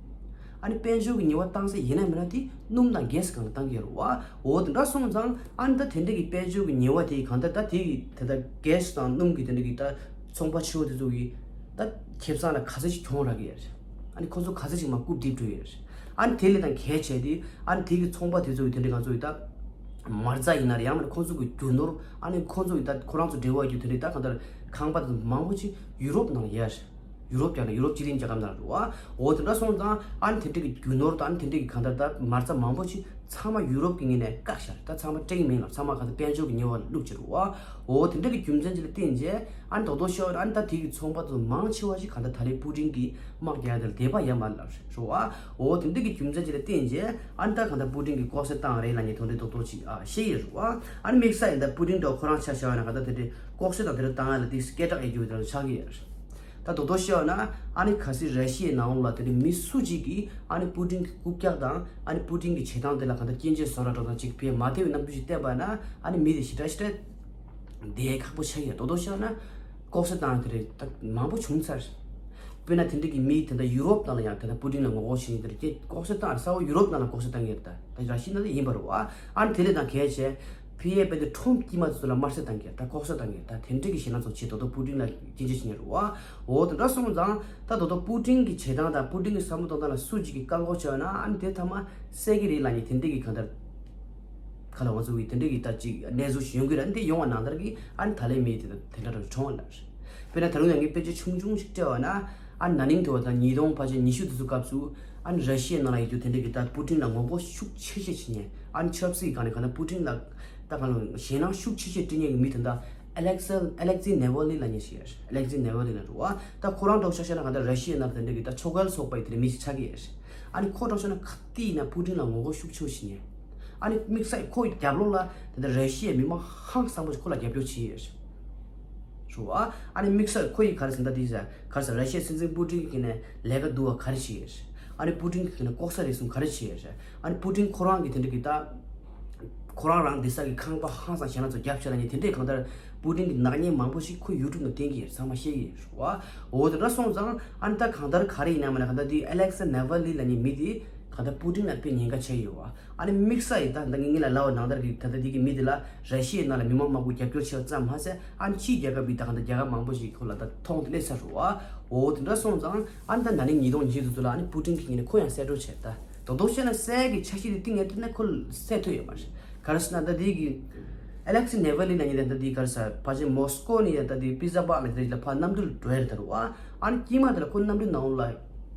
ཨ་ནི་དཔལ་འབྱོར་གྱི་ཉེས་པ་བཏང་ས་ཡིན་ན་མིན་ན་དེ་སྣུམ་དང་གྷེ་སི་སྒང་ལ་བཏང་གི་ཡོད་རེད་བ། འོ་དེ་འདྲ་སོང་ཙང་ཨ་ནི་ད་དེ་འདྲ་གི་དཔལ་འབྱོར་གྱི་ཉེས་པ་དེ་གང་ལྟར་ད་དེ་གི་དེ་ལྟར་གྷེ་སི་དང་སྣུམ་གྱི་དེ་འདྲ་གི་ད་ཚོང་པ་ཆེ་བོ་དེ་ཚོ་གི་ད་ཁེ་བཟང་ལ་ག་ཚོད་ཅིག་གྱོང་རག་གི་ཡོད་རེད། ཨ་ནི་ཁོ་ཚོ་ག་ཚོད་ཅིག་མར་རྐུབ་རྡིབ་འགྲོ་ཡོད་རེད། ཨ་ནི་དེ་ལས་ད་གལ་ཆེ་དེ་ཨ་ནི་དེ་གི་ཚོང་པ་དེ་ཚོ་གི་དེ་འདྲ་ང་ཚོ་གི་ད་མ་རྩ་ཡིན་ན་རེད། ཡང་མིན་ན་ཁོ་ཚོ་གི་རྒྱུ་ནོར་ཨ་ནི་ཁོ་ཚོ་གི་ད་ཁོ་རང་ཚོ་འབྲེལ་བ་ཡོད་རྒྱུ་དེ་འདྲ་ད་གང་ལྟར་ཁང་པ་དེ་ཚོ་མང་པོ་ཅིག་ཡུ་རོབ་ནང་ལ་ཡོད་རེད། ཡུ་རོབ་རྒྱ་ནག་ཡུ་རོབ་སྤྱི་མཐུན་རྒྱལ་ཁབ་ནང་རེད་བ། འོ་དེ་འདྲ་སོང་ཙང་ཨ་ནི་དེ་འདྲ་གི་རྒྱུ་ནོར་དང་ཨ་ནི་དེ་འདྲ་གི་གང་ལྟར་ད་མ་རྩ་མང་པོ་ཅིག་ཚང་མ་ཡུ་རོབ་ཀྱི་ངོས་ནས་བཀག་བཞག་རེད། ད་ཚང་མ་སྤྲད་ཀྱི་མིན་ལ་ཚང་མ་གང་ལྟར་དཔལ་འབྱོར་གྱི་ཉེས་པ་ལ་བླུགས་ཀྱི་རེད་བ། འོ་དེ་འདྲ་གི་རྒྱུ་མཚན་ཅིག་ལ་བརྟེན་རྗེས་ཨ་ནི་རྡོག་རྡོག་ཤོར་ཨ་ནི་ད་དེ་གི་ཚོང་པ་ཚོ་མང་ཆེ་བ་ཞིག་གང་ལྟར་ད་ལན་པུ་ཏིན་གྱི་དམག་རྒྱག་ཡ་དེ་ལ་དད་པ་ཡོད་མ་རེད་ལབ་རེད་བ། འོ་དེ་འདྲ་གི་རྒྱུ་མཚན་ཅིག་ལ་བརྟེན་རྗེས་ཨ་ནི་ད་གང་ལྟར་པུ་ཏིན་གྱི་ལྐོག་ཟ་བཏང་རེད་ལབ་མཁན་དེ་འདྲ་རྡོག་རྡོག་ཅིག་ཨ་བཤད་ཡོད་རེད་བ། ཨ་ནི་དམིགས་བསལ་ཡིན་ད་པུ་ཏིན་འདྲ་ཁོ་རང་ཆ་བཞག་ཡོད་ན་གང་ལྟར་དེ་འདྲའི་ལྐོག་ཟ་དང་དེ་འདྲ་བཏང་ཡ་ལ་དེ་སྐད་གྲགས་ཡོད་རྒྱུ་དེ་འདྲ་ཆགས་ཀྱི་ཡོད་རེད། ད་རྡོག་རྡོག་བཤད་ན་ཨ་ནི་གལ་སྲིད་ར་ཤི་ཡའི་ནང་ལོགས་ལ་དེ་འདྲའི་མི་སུ་གཅིག་གིས་ཨ་ནི་པུ་ཏིན་གྱི་རྐུབ་བཀྱག་དང་ཨ་ནི་པུ་ཏིན་གྱི་བྱེད་སྟངས་དེ་ལ་གང་ལྟར་སྐྱོན་བརྗོད་བཟོ་འདྲ་འདྲ་དང་གཅིག་བྱས་མ་བདེ་བའི་རྣམ་འགྱུར་ཞིག་བསྟན་པ་ན་ཨ་ནི་མི་དེ་ཞེ་དྲག་ཞེ་དྲག་བདེ་ཁག་པོ་ཆགས་ཡོད། རྡོག་རྡོག་བཤད་ན་ལྐོག་ཟ་བཏང་དེ་རེད་ད་མང་པོ་བྱུང་ཚར། དཔེར་ན་དེ་འདྲ་གི་མི་དེ་འདྲ་ཡུ་རོབ་ནང་ལ་ཡང་དེ་འདྲ་པུ་ཏིན་ལ་ངོ་རྒོལ་བྱེད་མཁན་དེ་འདྲ་སྐད་ལྐོག་ཟ་བཏང་ས་བོ་ཡུ་རོབ་ནང་ལ་ལྐོག་ཟ་བཏང་གི་རེད། ད་ད་ར་ཤི་ཡ་ནང་ལ་ཡིན་པ་རེད་བ། ཨ་ནི་དེ་ལས་དང་གལ་ཆེ། ཕི་ཡས་དཔེ་དེ་ཁྲོམ་དཀྱིལ་མ་དེ་ཚོ་ལ་དམར་གསོད་བཏང་གི་ད་ལྐོག་ཟ་བཏང་གི་ད་དེ་འདྲ་གི་ཞེད་སྣང་ཚོ་བྱེད་དོ་དོ་པུ་ཏིན་ལ་སྐྱོན་བརྗོད་བྱེད་མཁན་རེད་བ། འོ་དེ་འདྲ་སོང་ཙང་ད་དོ་དོ་པུ་ཏིན་གི་བྱེད་སྟངས་དང་པུ་ཏིན་གི་བསམ་བློ་གཏོང་སྟངས་ལ་སུ་གཅིག་གིས་བཀག་འགོག་བྱས་ན་ཨ་ནི་དེ་ཐ་མ་གསལ་གི་རེད་ལབ་མཁན་དེ་འདྲ་གི་གང་ལྟར། ཁ་ལ་ང་ཚོ་གི་དེ་འདྲ་གི་ད་ཅིག་གནས་ཚུལ་ཞིག་ཡོང་གི་རེད། འདི་ཡོང་བ་ནང་ལྟར་གི་ཨ་ནི་ད་ལན་མི་དེ་དེ་འདྲ་རང་གྲོངས་ལ། དཔེར་ན་ད་རུང་ཡང་ངས་དཔེ་ཆ་ཆུང་ཆུང་ཞིག་སྤྲད་པ་ན་ཨ་ནི་ན་ནིང་དུ་བ་དང་ཉིས་སྟོང་ཕལ་ཆེར་ཉི་ཤུ་དེ་ཚོ་སྐབས་སུ་ཨ་ནི་ར་ཤི་ཡའི་ནང་ལ་ཡོད་རྒྱུ་དེ་འདྲ་གི་ད་པུ་ཏིན་ལ་ངོ་རྒོལ་ཤུགས་ཆེ་ཤོས་བྱེད་མཁན་ཨ་ནི་ཆབ་སྲིད་སྒང་ནས་གང་ལྟར་པུ་ཏིན་ལ་ད་གང་ལ་ཞེད་སྣང་ཤུགས་ཆེ་ཤོས་སྤྲད་མཁན་གི་མི་དེ་འདྲ་ ཨེ་ལེག་སི་ཨེ་ལེག་སི་ནེ་ཝལ་ལི་ལབ་མཁན་ཞིག་ཡོད་རེད། ཨེ་ལེག་སི་ནེ་ཝལ་ལི་ལབ་འདུག་བ། ད་ཁོ་རང་འདྲ་བོ་ཆ་བཞག་ན་གང་ལྟར་ར་ཤི་ཡའི་ནང་དེ་འདྲ་གི་ད་ཕྱོགས་འགལ་ཚོགས་པ་ཡི་དེ་འདྲ་མི་ཞིག་ཆགས་ཀྱི་ཡོད་རེད། ཨ་ནི་ཁོ་འདྲ་བོ་ཆ་བཞག་ན་ག་དུས་ཡིན་ན་པུ་ཏིན་ལ་ངོ་རྒོལ་ཤུགས་ཆེ་བོ་བྱེད་མཁན། ཨ་ནི་དམིགས་བསལ་ཁོ་རྒྱབ་ལོགས་ལ་དེ་འདྲ་ར་ཤི་ཡའི་མི་མང་ཧང་སངས་པོ་ཞིག་ཁོ་ལ་རྒྱབ་སྐྱོར་བྱེད་ཀྱི་ཡོད་རེད། རེད་བ། ཨ་ནི་དམིགས་བསལ་ཁོ་ཡི་ག་རེ་ཟེར་ན་ད་དེ་ཟེར་ག་རེ་ཟེར། ར་ཤི་ཡའི་སྲིད་འཛིན་པུ་ཏིན་གྱི་ནས་ལས་ཀ་སྡུག་པ་ག་རེ་བྱེད་ཀྱི་ཡོད་རེད། ཨ་ནི་པུ་ཏིན་གྱི་ནས་ལྐོག་ཟ་རེ་ཟུང་ག་རེ་བྱེད་ཀྱི་ཡོད་རེད། ཨ་ནི་པུ་ཏིན་ཁོ་རང་གི་དེ་འདྲ་གི་ད། ཁོ་རང་རང་སྡོད་ས་གི་ཁང་པ་ཧང་སང་གཞན་ལ་ཚོ་རྒྱབ་བྱས་ལ་ནི་དེ་འདྲའི་གང་ལྟར་པུ་ཏིན་གྱི་ནག་ཉེས་མང་པོ་ཞིག་ཁོ་ཡུ་ཊུབ་ནང་བསྟན་གྱི་ཡོད་རེད། ཚང་མ་ཤེས་ཀྱི་ཡོད་རེད་བ། འོ་དེ་འདྲ་སོང་ཙང་ཨ་ནི་ད་གང་ལྟར་ག་རེ་ཡིན་ན་མ་ན་གང་ལྟར་དེ་ཨེ་ལེག་སི་ནེ་ཝལ་ལི་ལབ་མཁན་མི་དེ་གང་ལྟར་པུ་ཏིན་ལ་དཔེ་ཉེན་ཁ་ཆེ་ཡོད་བ། ཨ་ནི་དམིགས་བསལ་ཡིན་ད་ད་ངས་ངས་ལ་ལབ་པ་ནང་ལྟར་གྱི་ད་ལྟ་དེ་གི་མི་དེ་ལ་ར་ཤི་ཡའི་ནང་ལ་མི་མང་མང་པོ་རྒྱབ་སྐྱོར་བྱས་པ་ཙམ་མ་ཟད་ཨ་ནི་ཕྱིའི་རྒྱལ་ཁབ་ཀྱི་ད་གང་ལྟར་རྒྱལ་ཁབ་མང་པོ་ཞིག་ཁོ་ལ་ད་མཐོང་དེ་སླེབས་ཚར་རེད་བ། འོ་དེ་འདྲ་སོང་ཙང་ཨ་ནི་ད་ན་ནིང་ཉིས་སྟོང་ཉི་ཤུ་དུས་ཚོད་ལ་ཨ་ནི་པུ་ཏིན་གྱི་ངོས་ནས་ཁོ་ཡང་གསལ་སྒྲོག་བྱས་ད། རྡོག་རྡོག་བཤད་ན་གསལ་གྱི་འཆར་གཞི་དེ་གཏིང་ངེས་བལྟས་ན་ཁོ་གསལ་ཐུབ་ཡོད་མ་རེད། ག་རེ་ཟེར་ན་ད་དེ་གི་ཨེ་ལེག་སི་ནེ་ཝལ་ལི་ལབ་མཁན་དེ་ད་དེ་ག་རེ་ཟེར་ཕལ་ཆེར་མོ་སི་ཀོ་ནས་ཡང་ད་དེ་པི་ཛ་པཱག་ལ་དེ་ལ་ཕར་གནམ་གྲུ་ལ་འགྲོ་ཡ་རེད་ད་རུ་བ། ཨ་ནི་དཀྱིལ་མ་དེ་ལ་ཁོ་གནམ་གྲུ་ནང་ལ་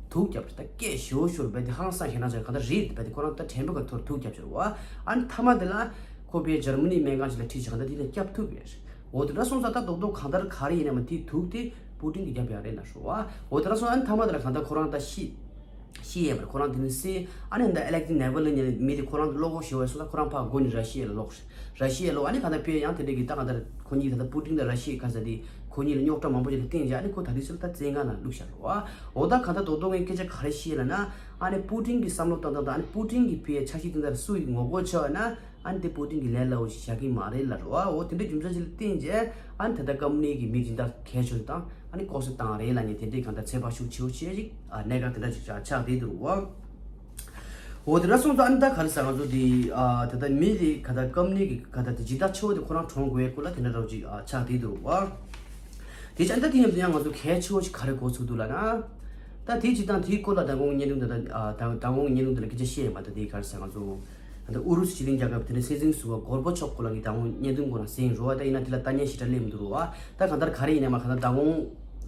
དུག་བརྒྱབ་རེད། ད་སྐད་ཞོ་ཞོར་བས་དེ་ཧང་སང་ཞེ་ན་ཅང་ག་ད་རེད་བས་དེ་ཁོ་རང་ད་དྲན་པ་ག་ཐོར་དུག་བརྒྱབ་ཅེར་བ། ཨ་ནི་མཐའ་མ་དེ་ལ་ཁོ་བས་འཇར་མ་ནི་སྨན་ཁང་ཞིག་ལ་ཁྲིད་ཅེ་ག་ད་དེ་ལ་སྐྱབས་ཐུབ་ཡོད་རེད། འོ་དེ་འདྲ་སོང་ཙང་ད་རྡོག་རྡོག་གང་ལྟར་ག་རེ་ཡིན་ན་མ་དེ་དུག་དེ་པུ་ཏིན་གྱི་རྒྱབ་ཡ་རེད་ན་ཧྲུ་བ། འོ་དེ་འདྲ་སོང་ཨ་ནི་མཐའ་མ་དེ་ལ་གང་ལྟར་ཁོ་རང་ད་ཤི། ཤི་ཡས་མ་རེད་ཁོ་རང་དེ་ནི་སེ། ཨ་ནི་ད་ཨེ་ལེག་སི་ནེ་ཝལ་ལི་ཉིད་མི་དེ་ཁོ་རང་གི་བློ་ཁོག་ཞེ་བས་སོང་ད་ཁོ་རང་ཕར་སྒོ་ནས་ར་ཤི་ཡ་ལ་ལོག་ར་ཤི་ཡ་ལོག་ཨ་ནི་གང་ལྟར་ཕེ་ཡང་དེ་འདྲ་གི་ད་གང་ལྟར་ཁོ་གཉིས་ད་ལྟ་པུ་ཏིན་དང་ར་ཤི་ཡའི་ཁ་ས་དེ་ཁོ་གཉིས་ལ་རྙོག་དྲ་མང་པོ་ཞིག་ལ་བརྟེན་བྱས་ཨ་ནི་ཁོ་ད་དུས་སུ་ད་བཙོན་ཁང་ནང་བླུགས་བཞག་རེད་བ། འོ་ད་གང་ལྟར་རྡོག་རྡོག་ངས་སྐད་ཆ་ག་རེ་བཤད་ལབ་ན། ཨ་ནི་པུ་ཏིན་གྱི་བསམ་བློ་བཏང་སྟངས་དང་ཨ་ནི་པུ་ཏིན་གྱི་ཕེ་ཡ་འཆར་གཞི་དེ་ལྟར་སུ་ཡིས་ངོ་རྒོལ་བྱས་པ་ན། ཨ་ནི་དེ་པུ་ཏིན་གྱི་ལས་སླ་བོ་ཞིག་བཞག་གི་མ་རེད་ལབ་རེད་བ། འོ་དེ་འདྲའི་རྒྱུ་མཚན་ཅིག་ལ་བརྟེན་བྱས་ཨ་ནི་ད་ལྟ་ཀམ་པ་ནི་གི་མི་སྦྱིན་བདག་གལ་ཆེ་ཤོས་དང་ཨ་ནི་ལྐོག་ཟ་བཏང་རེད་ལབ་མཁན་དེ་འདྲའི་གང་ལྟར་ཚོད་དཔག་ཤུགས་ཆེ་བོ་བྱས་ཅིག་ཨ་གནད་འགག་དེ་འདྲ་ཅིག་ཆགས་ཆགས་བསྡད་འདུག་རེད་བ། འོ་དེ་འདྲ་སོང་ཙང་ཨ་ནི་ད་ག་རེ་ཟེར་ང་ཚོ་དེ་ཨ་ད་ལྟ་མི་དེ་ག་ད་ཀམ་པ་ནི་གི་ག་ད་དེ་སྦྱིན་བདག་ཆེ་བོ་དེ་ཁོ་རང་གྲོངས་དགོས་ཡས་སྐོར་ལ་དེ་འདྲ་རོགས་ཅིག་ཨ་ཆགས་བསྡད་འདུག་རེད་བ། དེ་ཅང་ད་དེ་ཡིན་ན་ཡང་ང་ཚོ་གལ་ཆེ་བོ་ཞིག་ག་རེ་གོ་ཚུགས་འདུག་ལབ་ན། ད་དེ་ཅི་དང་དེའི་སྐོར་ལ་མདང་དགོང་གི་བརྙན་ཐུང་འདི་ལ་ཨ་མདང་དགོང་གི་བརྙན་ཐུང་འདི་ལ་སྐད་ཆ་བཤད་ཡོད་མ་ད་དེ་ག་རེ་ཟེར་ང་ཚོ་ད་ཨུ་རུ་སུ་སྤྱི་མཐུན་རྒྱལ་ཁབ་དེ་ནས་སྲིད་འཛིན་ཟུར་པ་གོར་བྷ་ཆོབ་སྐོར་ལ་ངས་མདང་དགོང་བརྙན་ཐུང་སྐོར་ལ་གསན་རོགས་ད་ཡིན་ན་དེ་ལ་ལྟ་ཉན་ཞེ་དྲག་སླེབས་མི་འདུག་རོགས་ད་གང་ལྟར་ག་རེ་ཡིན་ན་མ་གང་ལྟར་མདང་དགོང་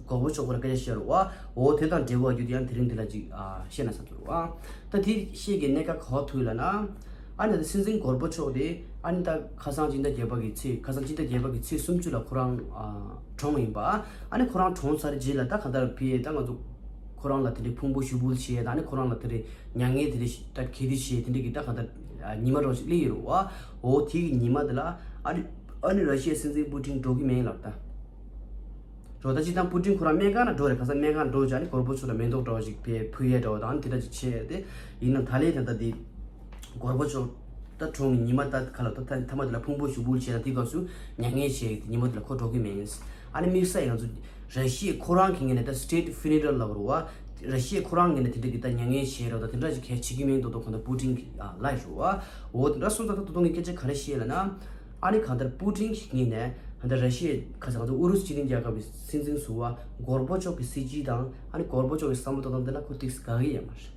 གོར་བྷ་ཆོབ་སྐོར་ལ་སྐད་ཆ་བཤད་རོགས་འོ་དེ་དང་འབྲེལ་བ་རྒྱུ་དེ་ཡང་དེ་རིང་འདི་ལ་ཅིག་ཨ་བཤད་ན་བསམ་འདུག་རོགས་ད་དེ་བཤད་ཀྱི་གནད་འགག་ག་པར་ཐུག་ལབ་ན། ཨ་ནི་ད་སྲིད་འཛིན་གོར་བྷ་ཆོབ་དེ་ཨ་ནི་ད་ཁ་སང་སྤྱི་ཟླ་བརྒྱད་པ་གི་ཚེས་ཁ་སང་སྤྱི་ཟླ་བརྒྱད་པ་གི་ཚེས་སུམ་ཅུ་ལ་ཁོ་རང་ཨ་གྲོངས་ཡིན་པ། ཨ་ནི་ཁོ་རང་གྲོངས་ཚར་རྗེས་ལ་ད་གང་ལྟར་ཕི་ད་ང་ཚོ་ཁོ་རང་ལ་དེ་འདྲའི་ཕུང་པོ་ཞུགས་འབུལ་བྱས་ད་ཨ་ནི་ཁོ་རང་ལ་དེ་འདྲའི་མྱ་ངན་དེ་འདྲའི་ད་གལ་ཏེ་བྱས་དེ་འདྲའི་གི་ད་གང་ལྟར་ཉི་མ་རོ་ཞིག་སླེབས་ཡོད་རེད་བ། འོ་དེ་གི་ཉི་མ་དེ་ལ་ཨ་ནི་ཨ་ནི་ར་ཤི་ཡའི་སྲིད་འཛིན་པུ་ཏིན་འགྲོ་གི་མེད་ལབ་ད། འགྲོ་ད་ཅི་དང་པུ་ཏིན་ཁོ་རང་སྨན་ཁང་ལ་འགྲོ་རེད་ཁ་སང་སྨན་ཁང་འགྲོ་བྱས་ཨ་ནི་གོར་བྷ་ཆོབ་ལ་མེ་ཏོག་འདྲ་བ་ཞིག་ཕུལ་ཡས་འདྲ་བ་དང་ཨ་ནི་དེ་འདྲ་ཅིག་བྱས་ཏེ་ཡིན་ན་ད་ལས་ད་ལྟ་དེ། གོར་བྷ་ཆོབ་ད་གྲོངས་ཉི་མ་ད་ག་ལ་ད་ད་མཐའ་མ་དེ་ལ་ཕུང་པོ་ཞུགས་འབུལ་བྱས་ན་དེ་སྐབས་སུ་མྱ་ངན་བྱས་ཏེ་ཉི་མ་དེ་ལ་ཁོ་འགྲོ་གི་མེད། ཨ་ནི་དམིགས་བསལ་ང་ཚོ་ར་ཤི་ཡའི་ཁོ་རང་གི་ངོས་ནས་ད་སི་ཊེ་ཊི་ཕུ་ནེ་རལ་ལབ་རེད་བ། ར་ཤི་ཡའི་ཁོ་རང་ངོས་ནས་དེ་འདྲ་གི་ད་མྱ་ངན་བྱས་རེད་ད་དེ་འདྲ་ཅིག་གལ་བྱེད་ཀྱི་མེད་མདོག་མདོག་གང་ལྟར་པུ་ཏིན་གྱི་ལབ་རེད་བ། འོ་དེ་འདྲ་སོང་ཙང་ད་ད་དུང་ངས་སྐད་ཆ་ག་རེ་བཤད་ལབ་ན། ཨ་ནི་གང་ལྟར་པུ་ཏིན་གྱི་ངོས་ནས་གང་ལྟར་ར་ཤི་ཡའི་ཁ་ས་ང་ཚོ་ཨུ་རུ་སུ་སྤྱི་མཐུན་རྒྱལ་ཁབ་ཀྱི་སྲིད་འཛིན་ཟུར་པ་གོར་བྷ་ཆོབ་ཀྱི་སྲིད་ཇུས་དང་ཨ་ནི་གོར་བྷ་ཆོབ་ཀྱི་བསམ་བློ་གཏོང་སྟངས་དེ་ལ་ཁོ་ཏོག་ཙམ་དགའ་གི་ཡོད་མ་རེད།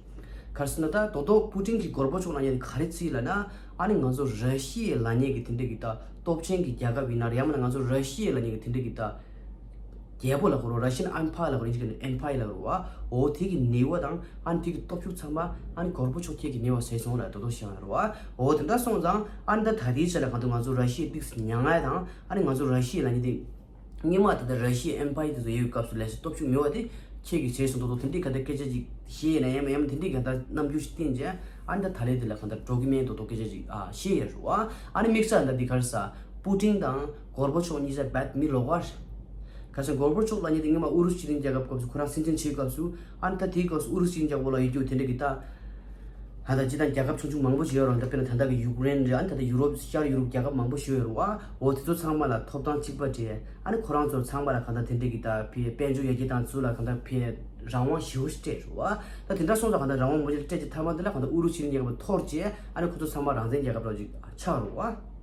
ག་རེ་ཟེར་ན་ད་རྡོག་རྡོག་པུ་ཏིན་གྱིས་གོར་བྷ་ཆོབ་ལབ་མཁན་དེ་ག་རེ་བརྩིས་ལབ་ན། ཨ་ནི་ང་ཚོ་ར་ཤི་ཡའི་ལབ་མཁན་གྱི་དེ་འདྲ་གི་ད་སྟོབས་ཆེན་གྱི་རྒྱལ་ཁབ་ཡིན་ན་རེད་ཡང་མིན་ན་ང་ཚོ་ར་ཤི་ཡའི་ལབ་མཁན་གྱི་དེ་འདྲ་གི་ད་རྒྱལ་པོ་ལབ་དགོས་རེད། Russian Empire ལབ་དགོས་རེད། ཨིན་ཇི་སྐད་ནས་Empire ལབ་དགོས་རེད་བ། འོ་དེ་གི་ནུས་པ་དང་ཨ་ནི་དེ་གི་སྟོབས་ཤུགས་ཚང་མ་ཨ་ནི་གོར་བྷ་ཆོབ་ཁྱེད་ཀྱི་ནུས་པ་ཟད་སོང་ལབ་རྡོག་རྡོག་བཤད་ཡོད་རེད་བ། འོ་དེ་འདྲ་སོང་ཙང་ཨ་ནི་ད་ད་ལྟའི་ཆ་ལ་གང་ལྟར་ང་ཚོ་ར་ཤི་ཡའི་ཏོག་ཙམ་མྱ་ངན་དང་ཨ་ནི་ང་ཚོ་ར་ཤི་ཡའི་ལབ་མཁན་དེ། སྔོན་མ་དེ་ལྟར་ར་ཤི་ཡའི་ཨེམ་པ་ཡར་དེ་ཚོ་ཡོད་སྐབས་སུ་ལས་སུ་སྟོབས་ཤུགས་མེད་པ་དེ་ཁྱེད་ཀྱིས་བྱས་སོང་མདོག་མདོག་དེ་འདྲའི་ག་འདྲ་སྐད་ཆ་ཅིག་བཤད་ཡས་ན་ཡང་ཡང་དེ་འདྲའི་ག་འདྲ་རྣམ་འགྱུར་ཞིག་བསྟན་རྗེས་ཨ་ནི་ད་ད་ལས་དེ་ལ་ག་འདྲ་འགྲོ་གི་མེད་མདོག་མདོག་སྐད་ཆ་ཅིག་ཨ་བཤད་ཡས་རེད་བ། ཨ་ནི་དམིགས་བསལ་ད་འདི་ག་རེ་ཟ་པུ་ཏིན་དང་གོར་བྷ་ཆོབ་གཉིས་ཆ་བད་མི་ལོགས་ཀ་རེད། ག་རེ་ཟ་གོར་བྷ་ཆོབ་ལབ་མཁན་དེ་སྔོན་མ་ཨུ་རུ་སུ་སྤྱི་མཐུན་རྒྱལ་ཁབ་སྐབས་སུ་ཁོ་རང་སྲིད་འཛིན་བྱེད་སྐབས་སུ་ཨ་ནི་ད་དེའི་སྐབས་སུ་ཨུ་རུ་སུ་སྤྱི་མཐུན་རྒྱལ་ཁབ་ལ་ཡོད་རྒྱུ་དེ་འདྲ་གི་ད། ད་ལྟ་སྤྱི་བཏང་རྒྱལ་ཁབ་ཆུང་ཆུང་མང་པོ་ཞིག་ཡོད་རེད། ད་དཔེར་ན་ད་ལྟ་ཡུཀ་རེན་རེད། ཨ་ནི་ད་ལྟ་ཡུ་རོབ་ཤར་ཡུ་རོབ་རྒྱལ་ཁབ་མང་པོ་ཞིག་ཡོད་རེད་བ། འོ་དེ་ཚོ་ཚང་མ་ལ་ཐོབ་ཐང་གཅིག་པ་སྤྲད། ཨ་ནི་ཁོ་རང་ཚོ་ཚང་མ་ལ་གང་ལྟར་དེ་འདྲ་གི་ད་ཕའི་དཔལ་འབྱོར་ཡར་རྒྱས་དང་ཚུར་ལ་གང་ལྟར་ཕའི་རང་དབང་ཞེ་པོ་ཞིག་སྤྲད་རེད་བ། ད་དེ་འདྲ་སོང་ཙང་གང་ལྟར་རང་དབང་མང་པོ་ཞིག་སྤྲད་རྗེས་མཐའ་མ་དེ་ལ་གང་ལྟར་ཨུ་རུ་སུ་སྤྱི་མཐུན་རྒྱལ་ཁབ་འཐོར་རྗེས་ཨ་ནི་ཁོ་ཚོ་ཚང་མ་རང་བཙན་རྒྱལ་ཁབ་རང་ཅིག་ཆགས་རེད་བ།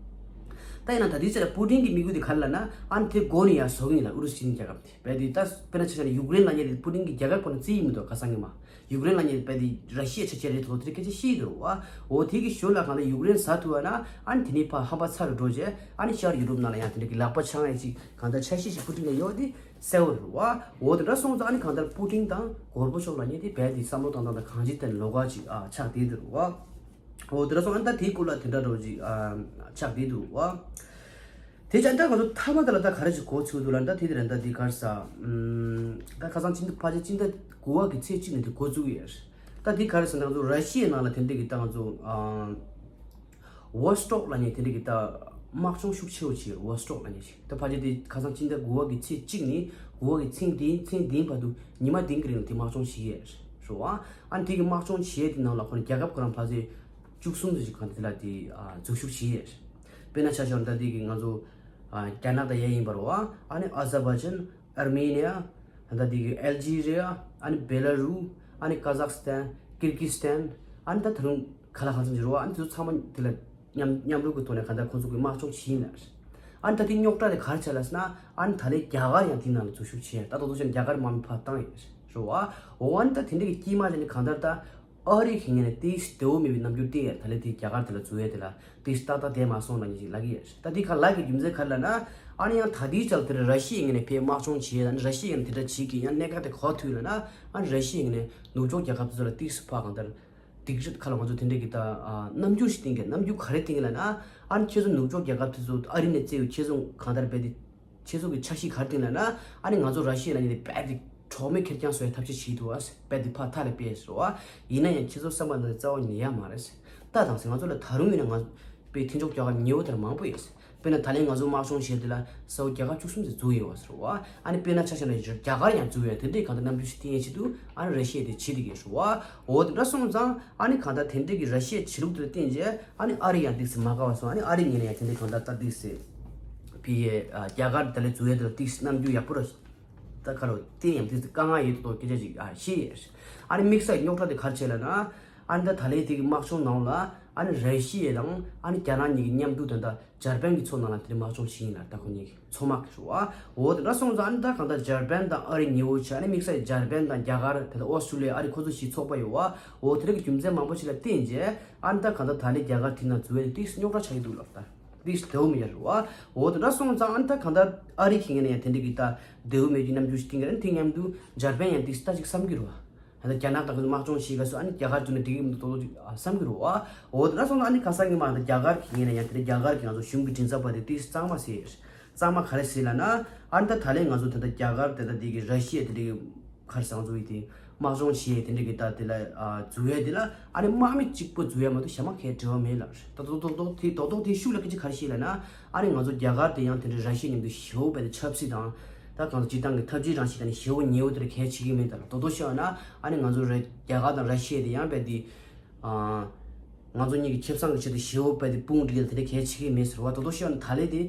ད་ཡིན་ན་ད་དེའི་ཆ་ལ་པུ་ཏིན་གྱི་དམིགས་ཡུལ་དེ་ག་རེ་ལབ་ན་ཨ་ནི་དེ་མགོ་ནས་ཡར་བཟོ་གི་ཡིན་ལ་ཨུ་རུ་སུ་སྤྱི་མཐུན་རྒྱལ་ཁབ་དེ། བས་དེ་ད་དཔེར་ན་ཆ་བཞག་ན་ཡུཀ་རེན་ལབ་མཁན་དེ་པུ་ཏིན་གྱི་རྒྱལ་ཁབ་ཁོ་ན་བརྩི་ཡི་མི་འདུག་ག་ས་ངོ་མ། ཡུཀ་རེན་ལབ་མཁན་དེ་དཔེ་དེ་ར་ཤི་ཡའི་ཆ་ཤས་རེད་དོ་དེ་སྐད་ཆ་བཤད་ཡི་འདུག་བ། འོ་དེ་གི་ཞོར་ལ་གང་ལྟར་ཡུཀ་རེན་ཟ་ཐུབ་པ་ན་ཨ་ནི་དེ་ནས་ཕར་ཧམ་པ་ཚ་རུ་འགྲོ་རྗེས་ཨ་ནི་ཤར་ཡུ་རོབ་ནང་ལ་ཡང་དེ་འདྲ་གི་ལག་པ་འཆང་ཡ་ཅིག་གང་ལྟར་ཆ་ཤས་ཤིག་པུ་ཏིན་ལ་ཡོད་དེ་གསལ་བོ་རེད་བ། འོ་དེ་འདྲ་སོང་ཙང་ཨ་ནི་གང་ལྟར་པུ་ཏིན་དང་གོར་བྷ་ཆོབ་ལབ་མཁན་དེ་རྦད་དེ་བསམ་བློ་བཏང་སྟངས་དང་གང་ཅིའི་ཐད་ནས་ལོགས་ཀ་ཅིག་ཨ་ཆགས་བསྡད་འདུག་བ། འོ་དེ་འདྲ་སོང་ཨ་ནི་ད་དེའི་སྐོར་ལ་དེ་འདྲ་འདྲ་བོ་ཅིག་ཨ་ཆགས་བསྡད་འདུག་བ། དེ་ཅང་ད་ང་ཚོ་མཐའ་མ་དེ་ལ་ད་ག་རེ་ཅིག་གོ་ཚུལ་འདུག་ལ། ད་དེ་དེ་རེད། ད་དེ་ག་རེ་ཟ། ཨམ། ད་ཁ་སང་ཕྱི་ཟླ་ཕལ་ཆེར་ཕྱི་ཟླ་དགུ་པ་གི་ཚེས་གཅིག་ནས་དེ་འགོ་བཙུགས་ཡོད། ད་དེ་ག་རེ་ཟ་ན་ང་ཚོ་ར་ཤི་ཡའི་ནང་ལ་དེ་འདྲ་གི་ད་ང་ཚོ་ཨམ། ཝོ་སི་ཊོག་ལབ་མཁན་དེ་འདྲ་གི་ད་དམག་སྦྱོང་ཤུགས་ཆེ་བོ་ཅིག་ཡོད། ཝོ་སི་ཊོག་ལབ་མཁན་ཅིག་ད་ཕལ་ཆེར་དེ་ཁ་སང་ཕྱི་ཟླ་དགུ་པ་གི་ཚེས་གཅིག་ནས་དགུ་པ་གི་ཚེས་བདུན། ཚེས་བདུན་བར་དུ་ཉི་མ་བདུན་གི་རིང་ལ་དེ་དམག་སྦྱོང་བྱེད་ཀྱི་ཡོད་རེད་བ། ཨ་ནི་དེ་གི་དམག་སྦྱོང་བྱེད་དེ་ནང་ལ་ཁོ་ན་རྒྱལ་ཁབ་ཁོ་རང་ཕལ་ཆེར་བཅུ་གསུམ་ཙམ་ཞིག་གང་དེ་ལ་དེ་ཨ་འཛུལ་ཞུགས་བྱེད་ཡོད་རེད། དཔེར་ན་ཆ་བཞག་ན་ད་དེ་གི་ང་ཚོ་ཨ་རྒྱ་ནག་དང་ཡ་ཡིན་པ་རེད་བ། ཨ་ནི་ཨ་ཛར་བྷའི་ཇན། ཨར་མེ་ནི་ཡ། ད་ལྟ་དེ་གི་ཨལ་ཇི་རི་ཡ། ཨ་ནི་བེ་ལ་རུ། ཨ་ནི་ཀ་ཟག་སི་ཐན། ཀིར་གི་སི་ཐན། ཨ་ནི་ད་ད་རུང་ག་ལ་གང་འཚམ་ཅིག་རེད་བ། ཨ་ནི་དེ་ཚོ་ཚང་མ་དེ་ལ་མཉམ་མཉམ་རུབ་ཀྱི་ཐོག་ནས་གང་ལྟར་ཁོང་ཚོ་གི་དམག་སྦྱོང་བྱེད་ཡིན་ལ། ཨ་ནི་ད་དེ་རྙོག་དྲ་དེ་ག་རེ་ཆགས་ལབ་ཟེར་ན། ཨ་ནི་ད་ལན་རྒྱ་གར་ཡང་དེ་ནང་ལ་འཛུལ་ཞུགས་བྱས། ད་ད་དུང་ཆ་རྒྱ་གར་དམག་མི་ཕར་བཏང་ཡོད་རེད་བ། འོ་ཨ་ནི་ད་དེ་འདྲ་གི་དཀྱིལ་མ་ལ་ནི་གང་ལྟར་ད། ཨ་རི་གི་ངོས་ནས་ཏོག་ཙམ་བདེ་བོ་མེད་པའི་རྣམ་འགྱུར་བསྟན་ཡོད། ད་ལན་དེ་རྒྱ་གར་དེ་ལ་འཛུལ་ཡས་དེ་ལ་ཏོག་ཙམ་ཏག་ཏག་བསྡད་མ་སོང་ལབ་མཁན་ཞིག་ལབ་ཀྱི་ཡོད། ད་དེ་ག་ལབ་ཀྱི་རྒྱུ་མཚན་ག་རེ་ལབ་ན། ཨ་ནི་ཡང་ད་ལྟའི་ཆར་དེར་ར་ཤི་ཡའི་ངོས་ནས་ཕར་དམག་སྦྱོང་བྱེད། ཨ་ནི་ར་ཤི་ཡའི་ངོས་ནས་དེ་འདྲ་བྱེད་ཀྱི་ཡང་གནད་འགག་དེ་ག་པར་ཐུག་ལབ་ན། ཨ་ནི་ར་ཤི་ཡའི་ངོས་ནས་ནུབ་ཕྱོགས་རྒྱལ་ཁབ་དེ་ཚོ་ལ་ཏོག་ཙམ་ཕར་གང་ལྟར་སྡིགས་ར་ཁ་ལ་ང་ཚོ་དེ་འདྲ་གི་ད་ཨ་རྣམ་འགྱུར་ཞིག་བསྟན་གྱི། རྣམ་འགྱུར་ག་རེ་བསྟན་གྱི་ལབ་ན། ཨ་ནི་ཁྱེད་ཚོ་ནུབ་ཕྱོགས་རྒྱལ་ཁབ་དེ་ཚོ་ཨ་རི་ནས་བཙལ་བའི་ཁྱེད་ཚོ་གང་ལྟར་རྦད་དེ། ཁྱེད་ཚོ་གི་འཆར་གཞི་ག་རེ་བཏིང་ལབ་ན། ཨ་ནི་ང་ཚོ་ར་ཤི་ཡ་ལ་ནི་རྦད་དེ་གྲོགས་མེད་ཁེར་རྐྱང་བཟོ་ཡ་ཐབས་ཤེས་བྱེད་འདུག་ཨ། རྦད་དེ་ཕར་ཐག་ལ་བལྟས་ཟེར་བ། ཡིན་ན་ཡང་ཁྱེད་ཚོ་བསམ་པ་ནང་བཞིན་རྩ་བ་ཉིད་ནས་ཡོད་མ་རེད། ད་དང་ཟེར་ང་ཚོ་ལ་ད་རུང་ཡིན་ན་ང་པའི་མཐུན་ཕྱོགས་རྒྱལ་ཁབ་ཉེ་བོ་དེར་མང་པོ་ཡོད། དཔེར་ན་ད་ལན་ང་ཚོ་དམག་སྦྱོང་བྱས་དེ་ལ་ས་འོག་རྒྱལ་ཁབ་བཅུ་གསུམ་ཙམ་འཛུལ་ཡོད་པ་ཟེར་བ། ཨ་ནི་དཔེར་ན་ཆ་བཞག་ན་རྒྱ་གར་ཡང་འཛུལ་ཡོད། དེ་འདྲའི་གང་ལྟར་རྣམ་འགྱུར་ཞིག་བསྟན་ཡས་ཆེད་དུ་ཨ་ནི་ར་ཤི་ཡ་དེ་བྱེད་བསྡད་ཀྱི་ཟེར་བ། འོ་དེ་འདྲ་སོང་ཙང་ཨ་ནི་གང་ལྟར་དེ་འདྲའི་གི་ར་ཤི་ཡའི་བྱེད་ལུགས་དེ་ལ་བརྟེན་རྗེས་ཨ་ནི་ཨ་རི་ཡང་ཏོག་ཙམ་མ་དགའ་བ་སོང་། ཨ་ནི་ཨ་རི་ངོས་ནས་ཡང་དེ་འདྲའི་གང་ལྟར་ད་ཏོག་ཙམ། ཕི་ཡེ་ཨ་རྒྱ་གར་དེ་ལ་འཛུལ་ཡས་དེ་ལ་ཏོག་ཙམ་རྣམ་འགྱུར་ཡག་པོ་ར། ད་ཁ་རོ་བསྟན་ཡང་ཏོག་ཙམ་དཀའ་ངལ་ཡོད་མདོག་མདོག་སྐད་ཆ་ཅིག་ཨ་བཤད་ཡས། ཨ་ནི་དམིགས་བསལ་རྙོག་དྲ་དེ་ག་རེ་བྱས་ལབ་ན། ཨ་ནི་ད་ད་ལན་དེ་གི་དམག་སྦྱོང་ནང་ལ་ཨ་ནི་ར་ཤི་ཡ་དང་ཨ་ནི་རྒྱ་ནག་གཉིས་ཀྱི་མཉམ་དུ་ད་ལྟ་འཇར་པན་གྱི་མཚོ་ནང་ལ་དེ་འདྲའི་དམག་སྦྱོང་བྱེད་ཡིན་ལ། ད་ཁོ་གཉིས་ཀྱི་མཚོ་དམག་གི་རེད་བ། འོ་དེ་འདྲ་སོང་ཙང་ཨ་ནི་ད་གང་ལྟར་འཇར་པན་དང་ཨ་རི་ཉེ་བོ་བྱས། ཨ་ནི་དམིགས་བསལ་འཇར་པན་དང་རྒྱ་གར་དེ་ལ་ཨོ་སི་ཀྲུ་ལི་ཡ། ཨ་རི་ཁོ་ཚོ་བཞི་ཚོགས་པ་ཡོད་བ། འོ་དེ་འདྲ་གི་རྒྱུ་མཚན་མང་པོ་ཞིག་ལ་བརྟེན་རྗེས་ཨ་ནི་ད་གང་ལྟར་ད་ལན་རྒྱ་གར་དེ་ནང་འཛུལ་བའི་ཏོག་ཙམ་རྙོག་དྲ་ཆགས་ཀྱི་འདུག་ལབ་ད། ཏོག་ཙམ་བདེ་བོ་མེད་ཡ་རེད་བ། འོ་དེ་འདྲ་སོང་ཙང་ཨ་ནི་ད་གང་ལྟར་ཨ་རི་གི་ངོས་ནས་ཡང་དེ་འདྲ་གི་ད་བདེ་བོ་མེད་རྒྱུ་རྣམ་འགྱུར་ཞིག་བསྟན་གྱི་རེད། དེ་མཉམ་དུ་འཇར་པན་ཡང་ཏོག་ཙམ་ད་ཅིག་བསམ་གྱི་རེད་བ། ད་ལྟ་རྒྱ་ནག་དང་དམག་སྦྱོང་བྱེད་སྐབས་སུ་ཨ་ནི་རྒྱ་གར་བརྒྱུད་ནས་འགྲིག་གི་མི་འདུག་ཏོག་ཏོག་ཅིག་བསམ་གྱི་རེད་བ། འོ་དེ་འདྲ་སོང་ཙང་ཨ་ནི་ཁ་སང་ཉི་མ་ད་རྒྱ་གར་གི་ངོས་ནས་ཡང་དེ་འདྲ་རྒྱ་གར་གྱི་ང་ཚོ་གཞུང་གི་མགྲིན་ཚབ་པ་དེ་ཏོག་ཙམ་གཙང་མ་བཟོས་ཡོད། གཙང་མ་ག་རེ་བཟོས་ལབ་ན། ཨ་ནི་ད་ད་ལན་ང་ཚོ་ད་ལྟ་རྒྱ་གར་དེ་ད་དེ་གི་ར་ཤི་ཡ་དེ་འདྲ་གི་ག་རེ་ཟེར་ང་ཚོ་ཡི་དེ་དམག་སྦྱོང་བྱེད་དེ་འདྲ་གི་ད་དེ་ལ་ཨ་འཛུལ་ཡས་དེ་ལ་ཨ་ནི་དམག་མི་གཅིག་པོ་འཛུལ་ཡས་མ་གཏོགས་གཞན་པ་གའི་འབྲེལ་བ་མེད་ལབ་རེད། ད་རྡོག་རྡོག་རྡོག་དེ་རྡོག་རྡོག་དེའི་ཤུགས་ལ་སྐད་ཆ་ག་རེ་བཤད་ལབ་ན། ཨ་ནི་ང་ཚོ་རྒྱ་གར་དེ་ཡང་དེ་འདྲའི་ར་ཤི་ཡ་མཉམ་དུ་ཞེ་པོ་དཔེ་དེ་ཆབ་སྲིད་དང་། ད་གང་ལྟར་སྤྱིར་བཏང་གི་འཐབ་ཇུས་རང་བཞིན་དང་ནི་ཞེ་པོ་ཉེ་བོ་དེ་འདྲ་གལ་ཆེ་གི་མེད་ལབ་རེད། རྡོག་རྡོག་བཤད་ན་ཨ་ནི་ང་ཚོ་ར་རྒྱ་གར་དང་ར་ཤི་ཡ་དེ་ཡང་དཔེ་དེ། ཨ། ང་ཚོ་གཉིས་ཀྱི་ཁེ་བཟང་གི་ཆེད་དུ་ཞེ་པོ་དཔེ་དེ་དཔུང་སྒྲིག་ཡ་དེ་འདྲ་གལ་ཆེ་གི་མེད་ཟེར་བ། རྡོག་རྡོག་བཤད་ན་ད་ལན་དེ་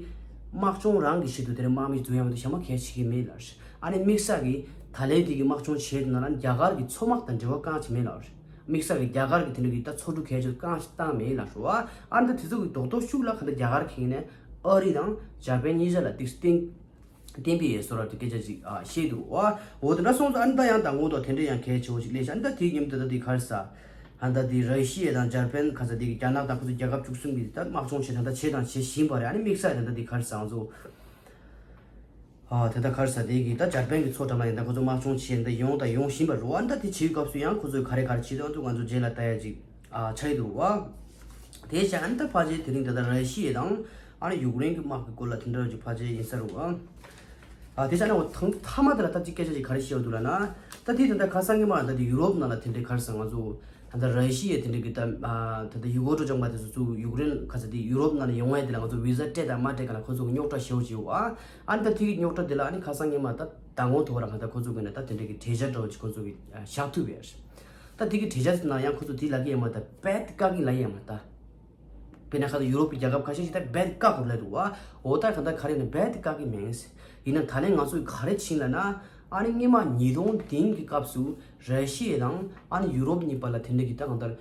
དམག་སྦྱོང་རང་གི་ཆེད་དུ་དེ་འདྲ་དམག་མི་འཛུལ་ཡ་མ་གཏོགས་གཞན་པ་གལ་ཆེ་གི་མེད་ལབ་རེད། ཨ་ནི་དམིགས་བསལ་གྱི་ད་ལན་དེ་གི་དམག་སྦྱོང་བྱས་དེ་ནང་ལ་རྒྱ་གར་གྱི་མཚོ་དམག་དང་འབྲེལ་བ་གང་ཅི་མེད་ལབ་རེད། དམིགས་བསལ་གྱི་རྒྱ་གར་གྱི་དེ་འདྲ་གི་ད་མཚོ་གྲུ་གལ་ཆེ་གང་ཞིག་བཏང་མེད་ལབ་རེད་བ། ཨ་ནི་ད་དེ་ཚོ་གི་རྡོག་རྡོག་ཤུགས་ལ་ག་འདྲ་རྒྱ་གར་གྱི་ནས་ཨ་རི་དང་འཇར་པན་གཉིས་ཆ་ལ་ཏིག་སྟེང་བསྟན་པའི་ཡས་སོ་ར་དེ་སྐད་ཆ་ཅིག་ཨ་བཤད་འདུག་བ། འོ་དེ་འདྲ་སོང་ཙང་ཨ་ནི་ད་ཡང་ད་ངོ་ཐོག་དེ་འདྲ་ཡང་གལ་ཆེ་བོ་ཞིག་སླེབས་ཤག་ཨ་ནི་ད་དེའི་མཉམ་དུ་ད་དེ་ག་རེ་ཟ། ཨ་ནི་ད་དེ་ར་ཤི་ཡ་དང་འཇར་པན་ཁ་ས་དེ་གི་རྒྱ་ནག་དང་ཁོ་ཚོ་རྒྱལ་ཁབ་བཅུ་གསུམ་གི་ད་དམག་སྦྱོང་བྱེད་དང་ད་བྱེད་དང་བྱེད་བཞིན་པ་རེད། ཨ་ནི་དམིགས་བསལ་ད་ད་དེ་ག་རེ་ཟ་ང་ཚོ་ཨ་དེ་ད་ག་རེ་ཟ་དེ་གི་ད་འཇར་པན་གི་མཚོ་འགྲམ་ལ་ཡང་ད་ཁོ་ཚོ་དམག་སྦྱོང་བྱེད་ད་ཡོང་ད་ཡོང་བཞིན་པ་རེད། ཨ་ནི་ད་དེ་བྱེད་སྐབས་སུ་ཡང་ཁོ་ཚོས་ག་རེ་ག་རེ་བྱེད་དང་ད་ང་ཚོ་རྗེས་ལ་ལྟ་ཡ་ཅིག་ཨ་ཆགས་ཀྱི་འདུག་བ། དེ་བྱས་ཨ་ནི་ད་ཕལ་ཆེར་དེ་རིང་ད་ལྟ་ར་ཤི་ཡ་དང་ཨ་ནི་ཡུཀ་རེན་གྱི་དམག་གི་སྐོར་ལ་དེ་འདྲ་ཅིག་ཕལ་ཆེར་ཡིན་ས་རེད་བ། ཨ་དེ་བྱས་ན་འོ་ཐང་མཐའ་མ་དེ་ལ་ད་ཅིག་སྐད་ཆ་ཅིག་ག་རེ་བཤད་འདུག་ལབ་ན། ད་དེ་ད་ལྟ་ཁ་སང་གི་མ་ད་དེ་ཡུ་རོབ་ནང་ལ་དེ་འདྲའི་ག་རེ་ཟ་ང་ཚོ་ད་ལྟ་ར་ཤི་ཡ་དེ་འདྲ་གི་ད་ཨ་ད་ལྟ་ཡུ་གུར་གྲོ་ལྗང་པ་དེ་ཚོ་ཚུར་ཡུཀ་རེན་ཁ་ས་དེ་ཡུ་རོབ་ནང་ལ་ཡོང་ཡ་དེ་ལ་ང་ཚོ་བི་ཟ་སྤྲད་དང་མ་སྤྲད་ག་ལ་ཁོ་ཚོ་གི་རྙོག་དྲ་ཞེ་པོ་ཅིག་ཡོད་བ། ཨ་ནི་ད་དེ་གི་རྙོག་དྲ་དེ་ལ་ཨ་ནི་ཁ་སང་གི་མ་ད་ད་ངོ་ཐོག་ར་ང་ད་ཁོ་ཚོ་གི་ན་ད་དེ་འདྲ་གི་གྲོས་འཆར་འདྲ་བོ་ཅིག་ཁོ་ཚོ་གི་བཞག་ཐུབ་ཡ་རེད། ད་དེ་གི་གྲོས་འཆར་དེ་ནང་ཡང་ཁོ་ཚོ་དེ་ལབ་ཀྱི་ཡོད་མ་ད་རྦད་དཀའ་གི་ལབ་ཡོད་མ་ད། དཔེར་ན་ཁ་ད་ཡུ་རོབ་ཀྱི་རྒྱལ་ཁབ་ཁ་ཤས་ཤིག་ད་རྦད་དཀའ་གོ་ལབ་འདུག་བ། འོ་ད་ག་ད་ག་རེ་ནི་རྦད་དཀའ་གི་མེད། ཡིན་ན་ད་ལན་ང་ཚོས་ག་རེ་ཕྱིན་ལབ་ན། ཨ་ནི་སྔོན་མ་ཉིས་སྟོང་བདུན་གྱི་སྐབས་སུ་ར་ཤི་ཡ་དང་ཨ་ནི་ཡུ་རོབ་གཉིས་བར་ལ་དེ་འདྲ་གི་ད་གང་ལྟར་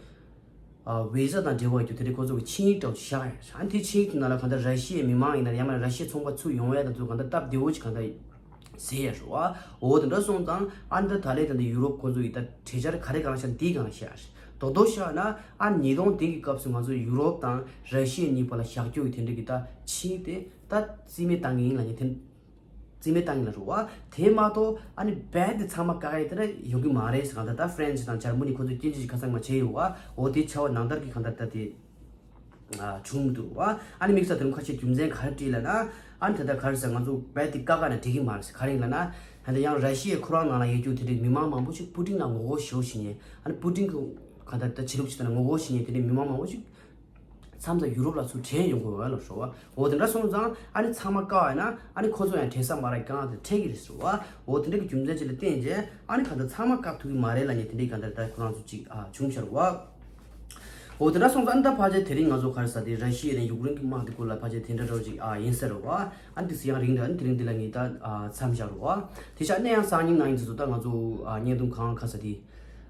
ཨ་བི་ཟ་དང་འབྲེལ་བ་ཡོད་དེ་འདྲ་ཁོ་ཚོ་གི་ཆིངས་ཡིག་འདྲ་བོ་བཞག་ཡོད། ཨ་ནི་དེ་ཆིངས་ཡིག་དེ་ནང་ལ་གང་ལྟར་ར་ཤི་ཡའི་མི་མང་ཡིན་ན་ཡང་མིན་ར་ཤི་ཡའི་ཚོང་པ་ཚུར་ཡོང་ཡ་དང་ཚུར་གང་ལྟར་སྟབས་བདེ་བོ་ཅིག་གང་ལྟར་ཟེར་ཡ་རེད་བ། འོ་དེ་འདྲ་སོང་ཙང་ཨ་ནི་ད་ད་ལན་ད་འདི་ཡུ་རོབ་ཁོ་ཚོ་ཡི་ད་གྲོས་འཆར་ག་རེ་གང་ཤར་འདི་གང་ཤར་རྡོག་རྡོག་བཤད་ན་ཨ་ཉིས་སྟོང་བདུན་གྱི་སྐབས་སུ་ང་ཚོ་ཡུ་རོབ་དང་ར་ཤི་ཡ་གཉིས་བར་ལ་བཞག་རྒྱུ་ཡི་དེ་འདྲ་གི་ད་ཆིངས་དེ་ད་རྩིས་མེད་བཏང་གི་ཡིན་ལབ་ནས་དེ་རྩིས་མེད་བཏང་གི་ལ་རུ་བ། དེ་མ་གཏོགས་ཨ་ནི་རྦད་དེ་ཚང་མ་བཀག་ཡ་དེ་འདྲ་ཡོང་གི་མ་རེད་ཟེར། གང་ལྟར་ད་ཧྥ་རན་སི་དང་འཇར་མ་ནི་ཁོ་ཚོ་སྐྱོན་བརྗོད་ཅིག་ཁ་སང་མ་བྱས་ཡོད་བ། འོ་དེ་བྱ་བ་ནང་ལྟར་གི་གང་ལྟར་ད་དེ། ཨ་བྱུང་མི་འདུག་བ། ཨ་ནི་དམིགས་བསལ་དེ་རིང་ཁ་ཤས་རྒྱུ་མཚན་ག་རེ་བྲིས་ལབ་ན། ཨ་ནི་ད་ལྟ་ག་རེ་ཟེར། ང་ཚོ་རྦད་དེ་བཀག་བཀག་ན་འགྲིག་གི་མ་རེད་ཟེར། ག་རེ་ཡིན་ལབ་ན། ད་ལྟ་ཡང་ར་ཤི་ཡའི་ཁོ་རང་ནང་ལ་ཡོད་རྒྱུ་དེ་འདྲའི་མི་མང་མང་པོ་ཞིག་པུ་ཏིན་ལ་ངོ་རྒོལ་ཞེ་པོ་བྱེད་མཁན། ཨ་ནི་པུ་ཏིན་གྱི་གང་ལྟར་ད་བྱེད་ལུགས་ཅིག་དང་ངོ་རྒོལ་བྱེད་མཁན་དེ་འདྲའི་མི་མང་མང་པོ་ཞིག་མཚམས་མཚམས་ཡུ་རོབ་ལ་ཚུར་དྲན་ཡོང་དགོས་པ་ལ་ཞུ་བ། འོ་དེ་འདྲ་སོང་ཙང་ཨ་ནི་ཚང་མ་བཀག་ཡིན་ན་ཨ་ནི་ཁོ་ཚོ་ཡང་དྲན་ས་མ་རག་གང་དེ་འཕྲད་ཀྱི་རེད་ཟེར་བ། འོ་དེ་འདྲ་གི་རྒྱུ་མཚན་ཅིག་ལ་བརྟེན་རྗེས་ཨ་ནི་གང་ལྟར་ཚང་མ་བཀག་ཐུབ་ཀྱི་མ་རེད་ལབ་མཁན་དེ་འདྲའི་གང་ལྟར་ད་ཁོ་རང་ཚོ་ཅིག་ཨ་བྱུང་ཤར་བ། འོ་དེ་འདྲ་སོང་ཙང་ཨ་ནི་ད་ཕལ་ཆེར་དེ་རིང་ང་ཚོ་ག་རེ་ཟེར་དེ་ར་ཤི་ཡ་ནས་ཡུཀ་རེན་གྱི་དམག་དེ་སྐོར་ལ་ཕལ་ཆེར་དེ་འདྲ་འདྲ་བོ་ཅིག་ཨ་ཡིན་ས་རེད་བ། ཨ་ནི་དེ་ཚོ་ཡང་རིང་རེད། ཨ་ནི་དེ་རིང་འདི་ལ་ངས་ད་ཨ་མཚམས་བཞག་རེད་བ། དེ་ཆ་ནས་ཡང་སང་ཉིན་གནངས་ཉིན་དེ་ཚོ་ད་ང་ཚོ་ཨ་བརྙན་ཐུང་གང་ག་ས་དེ་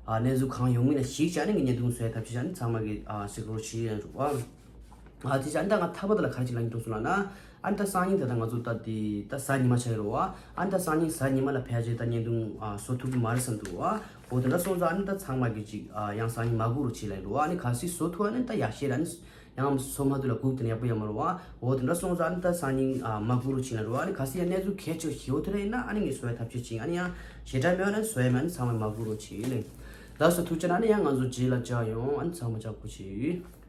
ཨ་གནས་ཚུལ་གང་ཡོང་མིན་ལ་གཞིགས་བྱས་ནས་ངས་བརྙན་ཐུང་བཟོ་ཡ་ཐབས་ཤེས་བྱས་ནས་ཚང་མ་གི་ཨ་གཟིགས་རོགས་བྱེད་ཡ་རེད་བ། ཨ་དེ་ཆ་ཨ་ནི་ད་ང་ཐ་པ་དེ་ལ་ག་རེ་ཅིག་ལབ་ཀྱི་འདུག་ཟེར་ལབ་ན། ཨ་ནི་ད་སང་ཉིན་ད་ལྟ་ང་ཚོ་ད་དེ་ད་གཟའ་ཉི་མ་ཆགས་ཀྱི་རེད་བ། ཨ་ནི་ད་སང་ཉིན་གཟའ་ཉི་མ་ལ་ཕལ་ཆེར་ད་བརྙན་ཐུང་ཨ་བཟོ་ཐུབ་ཀྱི་མ་རེད་བསམ་འདུག་བ། འོ་དེ་འདྲ་སོང་ཙང་ཨ་ནི་ད་ཚང་མ་གི་ཅིག་ཨ་ཡང་སང་ཉིན་མ་སྒུག་རོགས་བྱེད་ལབ་ཀྱི་འདུག་བ། ཨ་ནི་གལ་སྲིད་བཟོ་ཐུབ་ཨ་ནི་ད་ཡག་ཤོས་རེད། ཨ་ནི་ཡང་བཟོ་མ་ཐུབ་ལ་སྒུག་དེ་ནི་ཡག་པོ་ཡོད་མ་རེད་བ། འོ་དེ་འདྲ་སོང་ཙང་ཨ་ནི་ད་སང་ཉིན་ཨ་མ་སྒུག་རོགས་བྱེད་ལབ་རེད་བ། ཨ་ནི་གལ་སྲིད་ཡང་གནས་ཚུལ་གལ་ཆེ་ཞེ་པོ་དེ་འདྲ་ཡིན་ན་ཨ་ནི་ངས་བཟོ་བའི་ཐབས་ཤེས་བྱེད། ཨ་ནི་ཡང་ཞེ་དྲག་མེད་ན་བཟོ་ཡ་མེད། ཨ་ནི་ཚང་མ་མ་སྒུག་རོགས་བྱེད་ལབ། ལགས་སོ། ཐུགས་རྗེ་གནང་། ཨ་ནི་ཡང་ང་ཚོ་རྗེས་ལ་མཇལ་ཡོང་། ཨ་ནི་ཚང་མ་ཅག་པོ་བྱེད།